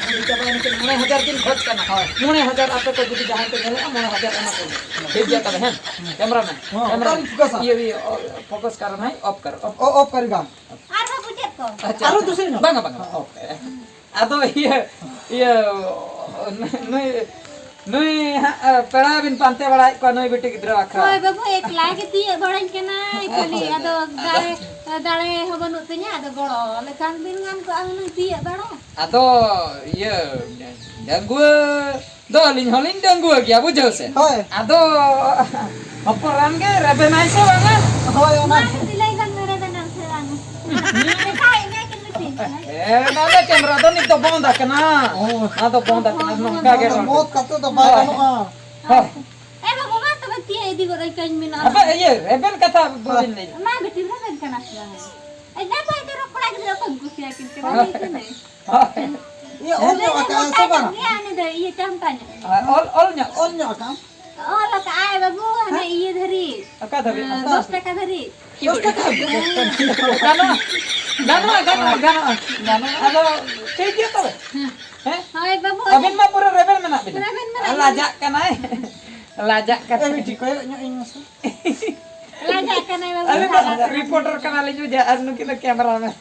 ᱵᱩᱰᱷᱤ ᱪᱟᱵᱟ ᱮᱱᱟ ᱠᱤᱱ, ᱢᱚᱬᱮ ᱦᱟᱡᱟᱨ ᱠᱤᱱ ᱠᱷᱚᱡᱽ ᱠᱟᱱᱟ᱾ ᱦᱳᱭ᱾ ᱢᱚᱬᱮ ᱦᱟᱡᱟᱨ ᱟᱯᱮ ᱠᱚ ᱡᱩᱫᱤ ᱡᱟᱦᱟᱸᱭ ᱯᱮ ᱧᱮᱞᱮᱜᱼᱟ, ᱢᱚᱬᱮ ᱦᱟᱡᱟᱨ ᱮᱢᱟ ᱠᱚ ᱵᱤᱱ᱾ ᱴᱷᱤᱠ ᱜᱮᱭᱟ ᱛᱚᱵᱮ, ᱦᱮᱸ? ᱦᱮᱸ, ᱠᱮᱢᱨᱟᱢᱮᱱ, ᱦᱮᱸ, ᱠᱮᱢᱨᱟᱢᱮᱱ᱾ ᱚᱠᱟᱨᱤᱧ ᱯᱷᱳᱠᱟᱥᱟ? ᱤᱭᱟᱹ, ᱤᱭᱟᱹ, ᱚ, ᱯᱷᱳᱠᱟᱥ ᱠᱟᱨ ᱱᱟᱭ, ᱚᱯᱷ ᱠᱟᱨ, ᱚᱯᱷ᱾ ᱚ, ᱚᱯᱷ ᱠᱟᱨ ᱜᱟᱱ᱾ ᱟᱨᱦᱚᱸ ᱵᱩᱡᱷᱟᱹᱜ ᱠᱚ᱾ ᱟᱪᱪᱷᱟ, ᱟᱨᱦᱚᱸ ᱟᱪᱪᱷᱟ᱾ ᱫᱩᱥᱨᱤ ᱧᱚᱜ᱾ ᱵᱟᱝᱟ, ᱵᱟᱝᱟ, ᱵᱟᱝᱟ, ᱚᱯᱷ᱾ ᱟᱫᱚ ᱤᱭᱟᱹ, ᱤᱭᱟᱹ, ᱱᱩᱭ, ᱱᱩᱭ ᱦᱟᱸᱜ, ᱮ, ᱯᱮᱲᱟ ᱵᱤᱱ ᱯᱟᱱᱛᱮ ᱵᱟᱲᱟᱭᱮᱫ ᱠᱚᱣᱟ ᱱᱩᱭ ᱵᱤᱴᱤ ᱜᱤᱫᱽᱨᱟᱹ ᱟᱠᱷᱲᱟ᱾ ᱦᱳᱭ ᱵᱟᱹᱵᱩ, ᱮᱠᱞᱟ ᱜᱮ ᱛᱤᱭᱟᱹᱜ ᱵᱟᱲᱟᱧ ᱠᱟᱱᱟᱭ ᱠᱷᱟᱹᱞᱤ, ᱟᱫᱚ ᱫᱟᱲᱮ, ᱫᱟᱲᱮ ᱦᱚᱸ ᱵᱟᱹᱱᱩᱜ ᱛᱤᱧᱟ, ᱟᱫᱚ ᱜᱚᱲᱚ ᱞᱮᱠᱷᱟᱱ ᱵᱤᱱ ᱜᱟᱱ ᱠᱚᱜᱼᱟ ᱦᱩᱱᱟᱹᱝ ᱛᱤᱭᱟᱹᱜ ᱵᱟᱲᱟ᱾ ᱟᱫᱚ ᱤᱭᱟᱹ, ᱰᱟᱺᱜᱩᱣᱟᱹ ᱫᱚ ᱟᱹᱞᱤᱧ ᱦᱚᱸᱞᱤᱧ ᱰᱟᱺᱜᱩᱣᱟᱹ ᱜᱮᱭᱟ, ᱵᱩᱡᱷᱟᱹᱣ ᱥᱮ? ᱦᱳᱭ᱾ ᱟᱫᱚ ᱦᱚᱯᱚᱱ ᱨᱟᱱ ᱜᱮ ᱨᱮᱵᱮᱱᱟᱭ ᱥᱮ ᱵᱟᱝᱟ? ᱦᱳᱭ, ᱚᱱᱟ ᱢᱟ ᱜᱮ᱾ ᱡᱩᱫᱤ ᱞᱟᱹᱭ ᱵᱟᱝ ᱨᱮᱵᱮᱱᱟᱢ ᱥᱮ ᱵᱟᱝ? ᱢᱮᱛᱟᱭ ᱢᱮ ᱠᱤᱱ ᱢᱤᱫᱴᱤᱡ᱾ ᱦᱮᱸ, ᱱᱚᱰᱮ ᱠᱮᱢᱨᱟ ᱫᱚ ᱱᱤᱛ ᱫᱚ ᱵᱚᱱᱫ ᱟᱠᱟᱱᱟ᱾ ᱚ᱾ ᱚᱱᱟ ᱫᱚ ᱵᱚᱱᱫ ᱟᱠᱟᱱᱟ, ᱦᱚᱸ, ᱦᱚᱸ, ᱱᱚᱝᱠᱟ ᱜᱮ ᱱᱚᱰᱮ ᱨᱚᱲ᱾ ᱢᱚᱛ ᱠᱟᱛᱮ ᱫᱚ ᱵᱟᱭ ᱦᱳᱭ᱾ ᱜᱟᱱᱚᱜᱼᱟ᱾ ᱦᱳᱭ᱾ ᱮ ᱵᱟᱵᱟ, ᱢᱟ ᱛᱚᱵᱮ ᱛᱤᱭᱟᱹ ᱤᱫᱤ ᱜᱚᱫ ᱟᱹᱧ ᱠᱟᱹᱧ ᱢᱮᱱᱟ᱾ ᱟᱯᱮ ᱤᱭᱟᱹ ᱨᱮᱵᱮᱱ ᱠᱟᱛᱷᱟ ᱵᱟᱹᱵᱤᱱ ᱞᱟᱹᱭ᱾ ᱢᱟ ᱵᱤᱴᱤ ᱨᱮᱵᱮᱱ ᱠᱟᱱᱟ ᱥᱮ ᱵᱟᱝ? ᱮ, ᱡᱟ ᱠᱚ ᱮᱱᱛᱮ ᱨᱚᱲ ᱠᱚᱲᱟ ᱜᱤᱫᱽᱨᱟᱹ ᱚᱠᱚᱭ ᱠᱩᱥᱤᱭᱟᱠᱤᱱ ᱠᱟᱱᱟ, ᱞᱟᱹᱭ ᱠᱟᱹᱱᱟᱹᱧ᱾ ᱦᱳᱭ᱾ ᱤᱭᱟᱹ ᱚᱞ ᱧᱚᱜ ᱟᱠᱟᱜᱼᱟ ᱥᱮ ᱵᱟᱝ? ᱜᱮᱭᱟ, ᱩᱱᱤ ᱫᱚ ᱤᱭᱟᱹ ᱪᱟᱢᱴᱟ ᱧᱚᱜ᱾ ᱦᱳᱭ, ᱚᱞ, ᱚᱞ ᱧᱚᱜ᱾ ᱚᱞ ᱧᱚᱜ ᱟᱠᱟᱜᱼᱟᱢ? ᱚᱞ ᱟᱠᱟᱜᱼᱟᱭ ᱵᱟᱹᱵᱩ, ᱦᱟᱱᱮ ᱦᱮᱸ? ᱤᱭᱟᱹ ᱫᱷᱟᱹᱨᱤᱡ᱾ ᱚᱠᱟ ᱫᱷᱟᱹᱵᱤᱡ? ᱦᱮᱸ, ᱚᱠᱟ? ᱫᱚᱥ ᱴᱟᱠᱟ ᱫᱷᱟᱹᱨᱤᱡ᱾ ᱫᱚᱥ ᱴᱟᱠᱟ ᱫᱷᱟᱹᱵᱤᱡ? ᱜᱟᱱᱚᱜᱼᱟ, ᱜᱟᱱᱚᱜᱼᱟ, ᱜᱟᱱᱚᱜᱼᱟ, ᱜᱟᱱᱚᱜᱼᱟ᱾ ᱜᱟᱱᱚᱜᱼᱟ᱾ ᱟᱫᱚ ᱴᱷᱤᱠ ᱜᱮᱭᱟ ᱛᱚᱵᱮ᱾ ᱦᱮᱸ? ᱦᱳᱭ ᱵᱟᱹᱵᱩ᱾ ᱟᱹᱵᱤᱱ ᱢᱟ ᱯᱩᱨᱟᱹ ᱨᱮᱵᱮᱱ ᱢᱮᱱᱟᱜ ᱵᱤᱱᱟ᱾ ᱨᱮᱵᱮᱱ ᱢᱮᱱᱟᱜ ᱞᱤᱧᱟ᱾ ᱞᱟᱡᱟᱜ ᱠᱟᱱᱟᱭ᱾ ᱞᱟᱡᱟᱜ ᱮ ᱠᱟᱱᱟᱭ᱾ ᱵᱤᱴᱤ, ᱠᱚᱭᱚᱜ ᱧᱚᱜ ᱤᱧ ᱢᱮᱥᱮ᱾ ᱞᱟᱡᱟᱜ ᱠᱟᱱᱟᱭ ᱵᱟᱹᱵᱩ, ᱟᱹᱞᱤᱧ ᱫᱚ ᱞᱟᱡᱟᱜ ᱠᱟᱱᱟᱭ᱾ ᱨᱤᱯᱳᱨᱴᱟᱨ ᱠᱟᱱᱟᱞᱤᱧ, ᱵᱩᱡᱷᱟᱹᱣ, ᱟᱨ ᱱᱩᱠᱤᱱ ᱫᱚ ᱠᱮᱢᱨᱟ ᱢᱮᱱ᱾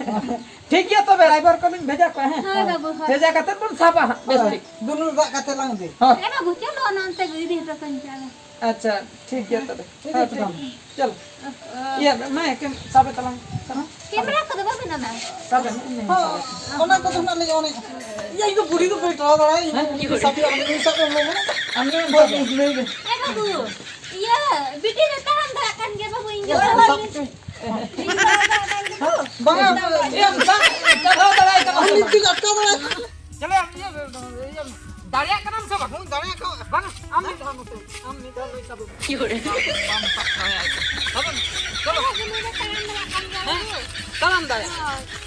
ᱴᱷᱤᱠ ᱜᱮᱭᱟ ᱛᱚᱵᱮ, ᱨᱟᱭᱵᱟᱨ ᱠᱚᱞᱤᱧ ᱵᱷᱮᱡᱟ ᱠᱚᱣᱟ, ᱦᱮᱸ? ᱦᱳᱭ ᱵᱟᱹᱵᱩ, ᱦᱳᱭ᱾ ᱵᱷᱮᱡᱟ ᱠᱟᱛᱮ ᱵᱚᱱ ᱥᱟᱵᱟ ᱦᱟᱸᱜ, ᱵᱮᱥ ᱦᱳᱭ, ᱴᱷᱤᱠ᱾ ᱫᱩᱱᱩᱞ ᱫᱟᱜ ᱠᱟᱛᱮ ᱞᱟᱝ ᱤᱫᱤ᱾ ᱦᱳᱭ᱾ ᱦᱮᱸ ᱵᱟᱹᱵᱩ, ᱪᱚᱞᱚ ᱚᱱᱟ ᱚᱱᱛᱮ ᱜᱮ ᱤᱫᱤ ᱦᱚᱴᱚ ᱠᱟᱹᱧ ᱯᱮ ᱟᱞᱮ᱾ ᱟᱪᱪᱷᱟ, ᱴᱷᱤᱠ ᱜᱮᱭᱟ ᱛᱚᱵᱮ᱾ ᱤᱫᱤ ᱦᱳᱭ, ᱦᱚᱴᱚ ᱴᱷᱤᱠ᱾ ᱠᱟᱹᱧ᱾ ᱪᱚᱞᱚ᱾ ᱚ, ᱚ᱾ ᱤᱭᱟᱹ, ᱢᱟ ᱮᱠᱮᱱ ᱥᱟᱵᱮ ᱛᱟᱞᱟᱝ᱾ ᱥᱟᱵᱮ᱾ ᱠᱮᱢᱨᱟ ᱠᱚᱫᱚ ᱵᱟᱵᱮᱱ ᱚᱱᱟ? ᱥᱟᱵᱮ, ᱦᱮᱸ, ᱦᱮᱸ, ᱦᱚᱸ, ᱥᱟᱵᱮ᱾ ᱚᱱᱟ ᱠᱚᱫᱚ ᱱᱟᱜ ᱞᱤᱧ ᱚᱱᱮ, ᱤᱭᱟᱹ, ᱤᱧ ᱫᱚ ᱵᱩᱲᱦᱤ ᱫᱚ ᱵᱟᱹᱧ ᱴᱚᱲᱟ ᱫᱟᱲᱮᱭᱟᱜᱼᱟ, ᱤᱧ ᱦᱮᱸ? ᱫᱚ ᱥᱟᱵᱮ, ᱟᱢ ᱫᱚ ᱥᱟᱵ ᱢᱮ, ᱢᱮ᱾ ᱟᱢ ᱫᱚ ᱦᱳᱭ, ᱥᱟᱵ ᱢᱮ᱾ ᱞᱟᱹᱭ ᱢᱮ᱾ ᱦᱮᱸ ᱵᱟᱹᱵᱩ, ᱤᱭᱟᱹ, ᱵᱤᱴᱤ ᱫᱚ ᱛᱟᱲᱟᱢ ᱫᱟᱲᱮᱭᱟᱜ ᱠᱟᱱ ᱜᱮᱭᱟ ᱵᱟᱹᱵᱩ, ᱤᱧ ᱜᱮ ᱤᱭᱟᱹ, ᱥᱟᱵ ᱢᱮ᱾ ᱵᱟᱝᱟ, ᱤᱭᱟᱹ, ᱥᱟᱵ, ᱪᱟᱞᱟᱣ ᱫᱟᱲᱮᱭᱟᱜ ᱠᱟᱱᱟ ᱥᱮ ᱟᱹᱞᱤᱧ ᱵᱟᱝ? ᱛᱤᱱᱟᱹᱜ ᱟᱴᱠᱟᱣ ᱫᱟᱲᱮᱭᱟᱜ ᱠᱟᱱᱟ? ᱪᱟᱞᱟᱜ ᱟᱢ, ᱤᱭᱟᱹ, ᱤᱭᱟᱹ, ᱫᱟᱲᱮᱭᱟᱜ ᱠᱟᱱᱟᱢ ᱥᱮ ᱵᱟᱝ? ᱦᱩᱸ, ᱫᱟᱲᱮᱭᱟᱜ ᱠᱟᱱᱟ᱾ ᱵᱟᱝ, ᱟᱢ ᱢᱤᱫ ᱫᱷᱟᱣ ᱱᱚᱛᱮ, ᱟᱢ ᱢᱤᱫ ᱫᱷᱟᱣ ᱱᱩᱭ ᱥᱟᱵ ᱢᱮ᱾ ᱵᱟᱢ ᱥᱟᱵ ᱫᱟᱲᱮᱭᱟᱜ ᱠᱟᱱᱟ᱾ ᱥᱟᱵ ᱢᱮ᱾ ᱪᱚᱞᱚ᱾ ᱦᱮᱸ? ᱛᱟᱲᱟᱢ ᱫᱟᱲᱮᱭᱟᱜ᱾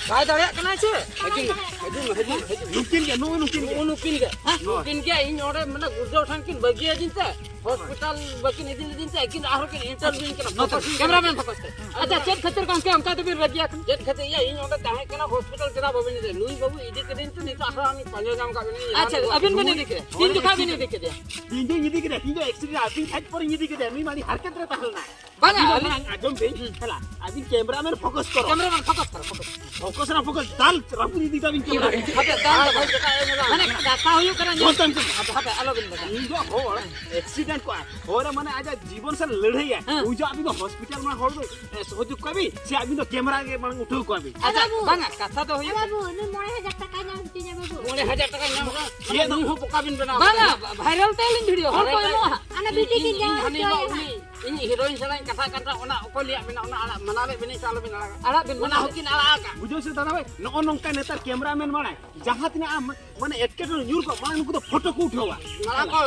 ᱵᱟᱭ ᱫᱟᱲᱮᱭᱟᱜ ᱠᱟᱱᱟ ᱪᱮ? ᱦᱤᱡᱩᱜ ᱢᱮ, ᱦᱤᱡᱩᱜ ᱢᱮ, ᱦᱤᱡᱩᱜ ᱢᱮ, ᱦᱤᱡᱩᱜ ᱢᱮ᱾ ᱱᱩᱠᱤᱱ ᱜᱮ, ᱱᱩᱜᱼᱩ ᱱᱩᱠᱤᱱ ᱜᱮ᱾ ᱱᱩᱜᱼᱩ ᱱᱩᱠᱤᱱ ᱜᱮ᱾ ᱦᱮᱸ? ᱦᱳᱭ᱾ ᱱᱩᱠᱤᱱ ᱜᱮ ᱤᱧ ᱚᱸᱰᱮ ᱢᱟᱱᱮ ᱜᱩᱲᱫᱟᱹᱣ ᱴᱷᱮᱱ ᱠᱤᱱ ᱵᱟᱹᱜᱤᱭᱟᱫᱤᱧ ᱛᱮ ᱦᱚᱥᱯᱤᱴᱟᱞ ᱵᱟᱹᱠᱤᱱ ᱤᱫᱤ ᱞᱤᱫᱤᱧ ᱛᱮ ᱟᱹᱠᱤᱱ ᱟᱨᱦᱚᱸ ᱠᱤᱱ interview ᱤᱧ ᱠᱟᱱᱟ᱾ ᱱᱚᱛᱮ, ᱯᱷᱳᱠᱟᱥ ᱤᱧ ᱠᱮᱢᱮᱨᱟᱢᱮᱱ ᱠᱟᱱᱟ᱾ ᱯᱷᱳᱠᱟᱥ ᱛᱮ᱾ ᱟᱪᱪᱷᱟ, ᱪᱮᱫ ᱠᱷᱟᱹᱛᱤᱨ ᱜᱚᱢᱠᱮ ᱚᱱᱠᱟ ᱛᱮᱵᱤᱱ ᱨᱟᱹᱜᱤ ᱟᱠᱟᱱᱟ? ᱪᱮᱫ ᱠᱷᱟᱹᱛᱤᱨ? ᱤᱭᱟᱹ, ᱤᱧ ᱚᱸᱰᱮ ᱛᱟᱦᱮᱸ ᱠᱟᱱᱟ ᱦᱚᱥᱯᱤᱴᱟᱞ, ᱪᱮᱫᱟᱜ ᱵᱟᱵᱤᱱ ᱤᱫᱤ? ᱱᱩᱭ ᱵᱟᱹᱵᱩ ᱤᱫᱤ ᱠᱟᱹᱫᱤᱧ ᱛᱮ ᱱᱤᱛᱚᱜ ᱟᱨᱦᱚᱸ ᱟᱹᱞᱤᱧ ᱯᱟᱸᱡᱟ ᱧᱟᱢ ᱠᱟᱜ ᱵᱤᱱᱟ᱾ ᱟᱪᱪᱷᱟ, ᱟᱹᱵᱤᱱ ᱵᱤᱱ ᱤᱫᱤ ᱠᱮᱫᱮᱭᱟ? ᱛᱤᱱ ᱡᱚᱠᱷᱟ ᱵᱤᱱ ᱤᱫᱤ ᱠᱮᱫᱮᱭᱟ? ᱤᱧ ᱫᱚᱧ ᱤᱫᱤ ᱠᱮᱫᱮᱭᱟ, ᱤᱧ ᱫᱚ accident ᱟᱹᱵᱤᱱ ᱦᱮᱡ ᱯᱚᱨᱮᱧ ᱤᱫᱤ ᱠᱮᱫᱮᱭᱟ᱾ ᱱᱩᱭ ᱢᱟ ᱟᱹᱰᱤ ᱦᱟᱨᱠᱮᱛ ᱨᱮ ᱛᱟᱦᱮᱸ ᱞᱮᱱᱟ᱾ ᱵᱟᱝᱟ, ᱤᱧ ᱫᱚ ᱟᱹᱞᱤᱧ ᱵᱟᱝ, ᱟᱸᱡᱚᱢ ᱵᱤᱱ, ᱦᱩᱸ᱾ ᱦᱮᱞᱟ, ᱟᱹᱵᱤᱱ ᱠᱮᱢᱮᱨᱟᱢᱮᱱ ᱯᱷᱳᱠᱟᱥ ᱠᱚᱨᱚ᱾ ᱠᱮᱢᱮᱨᱟᱢᱮᱱ ᱯᱷᱳᱠᱟᱥ ᱠᱚᱨᱚ, ᱯᱷᱳᱠᱟᱥ᱾ ᱯᱷᱳᱠᱟᱥ ᱨᱮ ᱯᱷᱳᱠᱟᱥ, ᱫᱟᱞ ᱨᱟᱹᱯᱩᱫ ᱤᱫᱤ ᱛᱟᱵᱤᱱ ᱠᱮᱢᱮᱨᱟ᱾ ᱦᱟᱯᱮ, ᱫᱟᱞ ᱫᱚ ᱵᱟᱝ᱾ ᱢᱟᱱᱮ ᱠᱟᱛᱷᱟ ᱦᱩᱭᱩᱜ ᱠᱟᱱᱟ, ᱧᱮᱞ ᱵᱚᱱ ᱛᱟᱢ ᱪᱮᱫ? ᱦᱟᱯᱮ, ᱦᱟᱯᱮ, ᱟᱞᱚᱵᱤᱱ ᱵᱟᱡᱟᱣᱟ᱾ ᱤᱧ ᱫᱚ ᱦᱚᱲ, accident ᱠᱚᱜᱼᱟ, ᱦᱚᱨ ᱨᱮ ᱢᱟᱱᱮ ᱟᱡᱟᱜ ᱡᱤᱵᱚᱱ ᱥᱟᱞ ᱞᱟᱹᱲᱦᱟᱹᱭᱟ, ᱦᱮᱸ᱾ ᱩᱱ ᱡᱚᱦᱚᱜ ᱟᱹᱵᱤᱱ ᱫᱚ ᱦᱚᱥᱯᱤᱴᱟᱞ ᱢᱟ ᱦᱚᱲ ᱫᱚ, ᱮ, ᱥᱚᱦᱚᱡᱳᱜᱽ ᱠᱚᱣᱟ ᱵᱤᱱ, ᱥᱮ ᱟᱹᱵᱤᱱ ᱫᱚ ᱠᱮᱢᱮᱨᱟ ᱜᱮ ᱢᱟᱲᱟᱝ ᱩᱴᱷᱟᱹᱣ ᱠᱚᱣᱟ ᱵᱤᱱ? ᱟᱪᱪᱷᱟ, ᱵᱟᱹᱵᱩ᱾ ᱵᱟᱝᱟ, ᱠᱟᱛᱷᱟ ᱫᱚ ᱦᱩᱭᱩᱜ ᱵᱟᱹᱵᱩ, ᱩᱱᱤ ᱢᱚᱬᱮ ᱦᱟᱡᱟᱨ ᱴᱟᱠᱟᱭ ᱧᱟᱢ ᱦᱚᱪᱚᱧᱟ, ᱵᱟᱹᱵᱩ᱾ ᱢᱚᱬᱮ ᱦᱟᱡᱟᱨ ᱴᱟᱠᱟᱭ ᱧᱟᱢ ᱠᱟᱱᱟ, ᱪᱮᱫ ᱱᱩᱭ ᱦᱚᱸ ᱵᱚᱠᱟ ᱵᱤᱱ ᱵᱮᱱᱟᱣ ᱵᱟᱝᱟ, ᱠᱟᱱᱟ? Viral ᱛᱮ ᱟᱹᱞᱤᱧ video, ᱦᱚᱲ ᱠᱚ ᱵᱷᱟᱭᱨᱟᱞ ᱛᱮ ᱮᱢᱚᱜᱼᱟ᱾ ᱚᱱᱟ ᱤᱧ, ᱵᱤᱴᱤ ᱤᱧ, ᱠᱤᱱ ᱤᱧ ᱡᱟᱶᱟᱭ ᱦᱟᱹᱱᱤ ᱦᱚᱪᱚᱭᱟ ᱱᱚᱣᱟ ᱦᱟᱸᱜ᱾ ᱩᱱᱤ, ᱤᱧ heroine ᱥᱟᱞᱟᱜ ᱤᱧ ᱠᱟᱛᱷᱟ ᱠᱟᱱ ᱛᱟᱦᱮᱸ, ᱚᱱᱟ ᱚᱠᱚᱭ ᱞᱟᱹᱭᱟᱫ ᱵᱮᱱᱟ, ᱚᱱᱟ ᱟᱲᱟᱜ, ᱢᱟᱱᱟ ᱞᱮᱫ ᱵᱮᱱᱟᱹᱧ ᱥᱮ ᱟᱞᱚᱵᱮᱱ ᱟᱲᱟᱜᱟ? ᱟᱲᱟᱜ ᱵᱮᱱ, ᱚᱱᱟ ᱢᱟᱱᱟ ᱦᱚᱸᱠᱤᱱ ᱵᱮᱱ᱾ ᱟᱲᱟᱜ ᱟᱠᱟᱫ᱾ ᱵᱩᱡᱷᱟᱹᱣ ᱥᱮ ᱫᱟᱫᱟ ᱵᱷᱟᱭ, ᱱᱚᱜᱼᱚ ᱱᱚᱝᱠᱟ ᱱᱮᱛᱟᱨ ᱠᱮᱢᱮᱨᱟᱢᱮᱱ ᱢᱟᱲᱟᱝ ᱡᱟᱦᱟᱸ ᱛᱤᱱᱟᱹᱜ ᱟᱢ ᱢᱟᱱᱮ ᱮᱴᱠᱮᱴᱚᱬᱮ ᱧᱩᱨ ᱠᱚᱜ, ᱢᱟᱲᱟᱝ ᱱᱩᱠᱩ ᱫᱚ ᱯᱷᱳᱴᱳ ᱠᱚ ᱩᱴᱷᱟᱹᱣᱟ᱾ ᱢᱟᱲᱟᱝ ᱠᱚ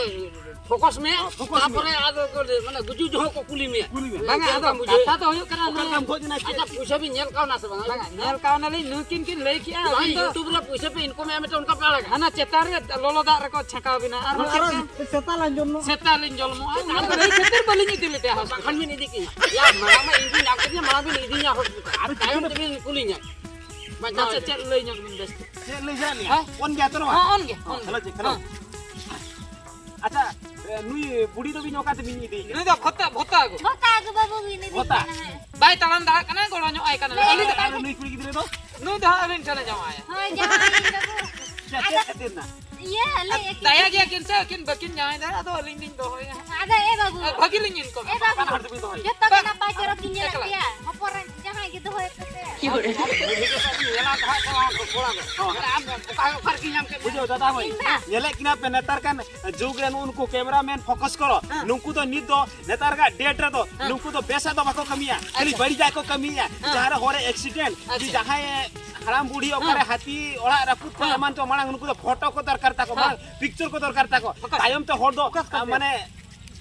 ᱯᱷᱳᱠᱟᱥ ᱢᱮ, ᱦᱮᱸ, ᱯᱷᱳᱠᱟᱥ ᱢᱮ᱾ ᱛᱟᱨᱯᱚᱨᱮ ᱟᱫᱚ ᱠᱚ ᱞᱟᱹᱭ, ᱢᱟᱱᱮ ᱜᱩᱡᱩ ᱡᱚᱦᱚᱜ ᱠᱚ ᱠᱩᱞᱤ ᱢᱮᱭᱟ᱾ ᱠᱩᱞᱤ ᱢᱮᱭᱟ᱾ ᱵᱟᱝᱟ, ᱪᱮᱫ ᱟᱫᱚ ᱞᱮᱠᱟᱢ ᱵᱩᱡᱷᱟᱹᱣ ᱠᱟᱛᱷᱟ ᱮᱫᱟ? ᱫᱚ ᱦᱩᱭᱩᱜ ᱠᱟᱱᱟ, ᱚᱠᱟ ᱱᱩᱭ ᱞᱮᱠᱟᱢ ᱠᱷᱚᱡ ᱮᱱᱟ ᱪᱮᱫ? ᱟᱪᱪᱷᱟ, ᱯᱩᱭᱥᱟᱹ ᱵᱤᱱ ᱧᱮᱞ ᱠᱟᱣᱱᱟ ᱥᱮ ᱵᱟᱝᱟ? ᱵᱟᱝᱟ, ᱧᱮᱞ ᱠᱟᱣᱱᱟᱞᱤᱧ, ᱱᱩᱭᱠᱤᱱ ᱠᱤᱱ ᱞᱟᱹᱭ ᱠᱮᱜᱼᱟ, ᱵᱟᱝ, ᱟᱹᱵᱤᱱ ᱫᱚ YouTube ᱨᱮ ᱯᱩᱭᱥᱟᱹ ᱯᱮ income ᱮᱫᱟ, ᱢᱤᱫᱴᱟᱝ ᱚᱱᱠᱟ ᱯᱮ ᱟᱲᱟᱜᱟ᱾ ᱦᱟᱱᱟ ᱪᱮᱛᱟᱱ ᱨᱮ ᱞᱚᱞᱚ ᱫᱟᱜ ᱨᱮᱠᱚ ᱪᱷᱟᱠᱟᱣ ᱵᱤᱱᱟ, ᱟᱨᱦᱚᱸ ᱟᱨ ᱪᱮᱫ ᱞᱮᱠᱟ? ᱥᱮᱛᱟ ᱞᱟᱧᱡᱚᱱ ᱢᱟ᱾ ᱥᱮᱛᱟ ᱞᱤᱧ ᱡᱚᱞᱢᱚᱜᱼᱟ᱾ ᱚᱱᱟ ᱞᱟᱹᱭ ᱠᱷᱟᱹᱛᱤᱨ ᱵᱟᱹᱞᱤᱧ ᱤᱫᱤ ᱞᱮᱫᱮᱭᱟ ᱦᱚᱥᱯᱤᱴᱟᱞ᱾ ᱵᱟᱠᱷᱟᱱ ᱵᱤᱱ ᱤᱫᱤ ᱠᱤᱧᱟ᱾ ᱭᱟ, ᱢᱟᱲᱟᱝ ᱢᱟ ᱤᱧ ᱵᱤᱱ ᱧᱟᱢ ᱠᱤᱫᱤᱧᱟ, ᱢᱟᱲᱟᱝ ᱵᱤᱱ ᱤᱫᱤᱧᱟ ᱦᱚᱥᱯᱤᱴᱟᱞ᱾ ᱟᱨ ᱛᱟᱭᱚᱢ ᱛᱮᱵᱤᱱ ᱠᱩᱞᱤᱧᱟ᱾ ᱵᱟᱧᱪᱟᱣ ᱢᱟᱥᱮ ᱪᱮᱫ ᱞᱟᱹᱭ ᱧᱚᱜ ᱵᱤᱱ ᱵᱮᱥ ᱛᱮ? ᱪᱮᱫ ᱞᱟᱹᱭ ᱥᱟᱱᱟᱭᱮᱫ ᱢᱮᱭᱟ? ᱦᱮᱸ? ᱚᱱ ᱜᱮᱭᱟ ᱛᱚ ᱱᱚᱣᱟ? ᱦᱮᱸ, ᱚᱱ ᱜᱮ, ᱚᱱ ᱜᱮ᱾ ᱦᱮᱞᱳ, ᱪᱮᱫ, ᱦᱮᱞᱳ᱾ ᱦᱮᱸ᱾ ᱟᱪᱪᱷᱟ, ᱮ, ᱱᱩᱭ ᱵᱩᱰᱤ ᱫᱚ ᱵᱤᱱ ᱚᱠᱟ ᱛᱮᱵᱤᱱ ᱤᱫᱤᱭᱮ ᱠᱟᱱᱟ? ᱱᱩᱭ ᱫᱚ ᱵᱷᱚᱛᱟ, ᱵᱷᱚᱛᱟ ᱟᱹᱜᱩ᱾ ᱵᱷᱚᱛᱟ ᱟᱹᱜᱩ ᱵᱟᱹᱵᱩ ᱵᱤᱱ ᱤᱫᱤ ᱵᱷᱚᱛᱟ? ᱠᱟᱱᱟ, ᱦᱮᱸ᱾ ᱵᱟᱭ ᱛᱟᱲᱟᱢ ᱫᱟᱲᱮᱭᱟᱜ ᱠᱟᱱᱟ, ᱜᱚᱲᱚ ᱧᱚᱜ ᱟᱭ ᱠᱟᱱᱟ᱾ ᱦᱮᱸ᱾ ᱟᱹᱞᱤᱧ ᱫᱚ ᱟᱨ ᱱᱩᱭ ᱠᱩᱲᱤ ᱜᱤᱫᱽᱨᱟᱹ ᱫᱚ? ᱱᱩᱭ ᱫᱚ ᱦᱟᱸᱜ ᱟᱹᱞᱤᱧ ᱴᱷᱮᱱ ᱮ ᱡᱟᱶᱟᱭᱟ᱾ ᱦᱳᱭ, ᱡᱟᱶᱟᱭ ᱤᱧ ᱵᱟᱹᱵᱩ᱾ ᱪᱮᱫ, ᱟᱫᱚ ᱪᱮᱫ ᱠᱷᱟᱹᱛᱤᱨ ᱱᱟ? ᱤᱭᱟᱹ, ᱞᱟᱹᱭ ᱟᱹᱠᱤᱱ ᱫᱟᱭᱟ ᱜᱮᱭᱟ ᱠᱤᱱ ᱥᱮ, ᱟᱹᱠᱤᱱ ᱵᱟᱹᱠᱤᱱ ᱡᱟᱶᱟᱭ ᱫᱟᱲᱮᱭᱟᱜᱼᱟ, ᱟᱫᱚ ᱟᱹᱞᱤᱧ ᱞᱤᱧ ᱫᱚᱦᱚᱭᱟ᱾ ᱟᱫᱚ ᱮ ᱵᱟᱹᱵᱩ᱾ ᱟᱨ ᱵᱷᱟᱹᱜᱤ ᱞᱤᱧ income ᱮ ᱮᱫᱟ᱾ ᱵᱟᱹᱵᱩ᱾ ᱚᱠᱟ ᱦᱚᱲ ᱛᱮᱵᱤᱱ ᱫᱚᱦᱚᱭᱟ? ᱡᱚᱛᱚ ᱜᱮ ᱵᱟᱝ, ᱱᱟᱯᱟᱭ ᱪᱚᱨᱚᱠ ᱜᱤᱧ ᱧᱮᱞᱮᱫ ᱮᱠᱞᱟ᱾ ᱯᱮᱭᱟ᱾ ᱦᱚᱯᱚᱱ ᱨᱮᱱ ᱡᱟᱦᱟᱸ ᱵᱩᱡᱷᱟᱹᱣ ᱫᱟᱫᱟ ᱵᱷᱟᱭ, ᱧᱮᱞᱮᱫ ᱠᱤᱱᱟ ᱯᱮ ᱱᱮᱛᱟᱨ ᱠᱟᱱ ᱡᱩᱜᱽ ᱨᱮ ᱱᱩᱜᱼᱩ ᱱᱩᱠᱩ ᱠᱮᱢᱮᱨᱟ ᱢᱮᱱ ᱯᱷᱳᱠᱟᱥ ᱠᱚᱨᱚ, ᱱᱩᱠᱩ ᱫᱚ ᱱᱤᱛ ᱫᱚ ᱱᱮᱛᱟᱨ ᱠᱟ ᱰᱮᱴ ᱨᱮᱫᱚ ᱱᱩᱠᱩ ᱫᱚ ᱵᱮᱥᱟ ᱫᱚ ᱵᱟᱠᱚ ᱠᱟᱹᱢᱤᱭᱟ, ᱠᱷᱟᱹᱞᱤ ᱵᱟᱹᱲᱤᱡᱟᱜ ᱠᱚ ᱠᱟᱹᱢᱤᱭᱟ᱾ ᱡᱟᱦᱟᱸ ᱨᱮ ᱦᱚᱨ ᱨᱮ ᱮᱠᱥᱤᱰᱮᱱᱴ, ᱡᱟᱦᱟᱸᱭ ᱦᱟᱲᱟᱢ ᱵᱩᱲᱦᱤ ᱚᱠᱟᱨᱮ ᱦᱟᱹᱛᱤ ᱚᱲᱟᱜ ᱨᱟᱹᱯᱩᱫ ᱠᱚ ᱮᱢᱟᱱ ᱠᱚ ᱢᱟᱲᱟᱝ ᱱᱩᱠᱩ ᱫᱚ ᱯᱷᱳᱴᱳ ᱠᱚ ᱫᱚᱨᱠᱟᱨ ᱛᱟᱠᱚ, ᱢᱟᱲᱟᱝ ᱯᱤᱠᱪᱟᱨ ᱠᱚ ᱫᱚᱨᱠᱟᱨ ᱛᱟᱠᱚ᱾ ᱛᱟᱭᱚᱢ ᱛᱮ ᱦᱚᱲ ᱫᱚ ᱢᱟᱱᱮ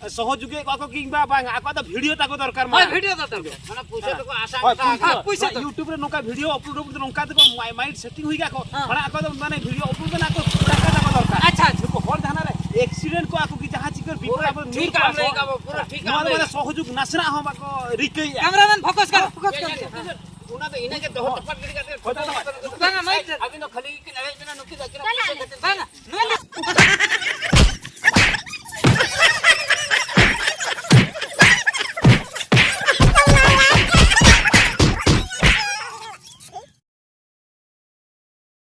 ᱥᱚᱦᱚᱡᱳᱜᱤ ᱠᱚᱣᱟ ᱠᱚ ᱠᱤᱝᱵᱟ ᱵᱟᱝ, ᱟᱠᱚᱣᱟᱜ ᱫᱚ ᱵᱷᱤᱰᱤᱭᱳ ᱛᱟᱠᱚ ᱫᱚᱨᱠᱟᱨ ᱢᱟᱲᱟᱝ᱾ ᱵᱷᱤᱰᱤᱭᱳ ᱫᱚ ᱫᱚᱨᱠᱟᱨ᱾ ᱚᱱᱟ ᱯᱩᱭᱥᱟᱹ ᱛᱟᱠᱚ ᱟᱥᱟ ᱦᱳᱭ, ᱠᱟᱜᱼᱟ᱾ ᱯᱩᱭᱥᱟᱹ ᱛᱟᱠᱚ᱾ YouTube ᱨᱮ ᱱᱚᱝᱠᱟ ᱵᱷᱤᱰᱤᱭᱳ ᱟᱯᱞᱳᱰ ᱟᱯᱞᱳᱰ ᱱᱚᱝᱠᱟ ᱛᱮᱠᱚ ᱢᱟᱭ-, ᱢᱟᱭᱤᱱᱰ ᱥᱮᱴᱤᱝ ᱦᱩᱭ ᱠᱟᱜ ᱠᱚ᱾ ᱢᱟᱲᱟᱝ ᱟᱠᱚ ᱫᱚ ᱢᱟᱱᱮ ᱵᱷᱤᱰᱤᱭᱳ ᱟᱯᱞᱳᱰ ᱨᱮᱱᱟᱜ ᱠᱚ ᱴᱟᱠᱟ ᱛᱟᱠᱚ ᱫᱚᱨᱠᱟᱨ᱾ ᱟᱪᱪᱷᱟ, ᱟᱪᱪᱷᱟ᱾ ᱱᱩᱠᱩ ᱦᱚᱲ ᱡᱟᱦᱟᱸ ᱨᱮ ᱮᱠᱥᱤᱰᱮᱱᱴ ᱠᱚᱣᱟ ᱠᱚ ᱠᱤ ᱡᱟᱦᱟᱸ ᱪᱤᱠᱟᱹ ᱵᱤᱯᱚᱫ ᱟᱯᱚᱫ ᱴᱷᱤᱠ ᱧᱩᱨ ᱠᱟᱜ ᱠᱚᱣᱟ ᱟᱢ ᱞᱟᱹᱭ ᱠᱟᱜᱼᱟ, ᱯᱩᱨᱟᱹ ᱴᱷᱤᱠ ᱠᱟᱜ ᱱᱚᱣᱟ ᱟᱢ ᱫᱚ ᱞᱟᱹᱭ ᱢᱟᱱᱮ ᱠᱟᱜᱼᱟ᱾ ᱥᱚᱦᱚᱡᱳᱜᱽ ᱱᱟᱥᱮᱱᱟᱜ ᱦᱚᱸ ᱵᱟᱠᱚ ᱨᱤᱠᱟᱹᱭᱮᱫᱼᱟ᱾ ᱠᱮᱢᱮᱨᱟᱢᱮᱱ ᱯᱷᱳᱠᱟᱥ ᱠᱟᱜ ᱢᱮ᱾ ᱚᱱᱟ ᱫᱚ ᱤᱱᱟᱹᱜᱮ ᱫᱚᱦᱚ ᱛᱚᱯᱟᱜ ᱜᱤᱰᱤ ᱠᱟᱛᱮ ᱦᱳᱭ, ᱫᱟᱫᱟ ᱵᱷᱟᱭ᱾ ᱵᱟᱝᱟ, ᱢᱟᱭᱤᱠ ᱨᱮ᱾ ᱟᱹᱵᱤᱱ ᱫᱚ ᱠᱷᱟᱹᱞᱤ ᱜᱮᱠᱤᱱ ᱮᱲᱮᱡ ᱵᱮᱱᱟ, ᱱᱩᱠᱤᱱ ᱫᱚ ᱪᱟᱞᱟᱜ ᱯᱩᱭᱥᱟᱹ ᱟᱞᱮ᱾ ᱠᱷᱟᱹᱛᱤᱨ ᱵᱟᱝᱟ, ᱱᱚᱣᱟ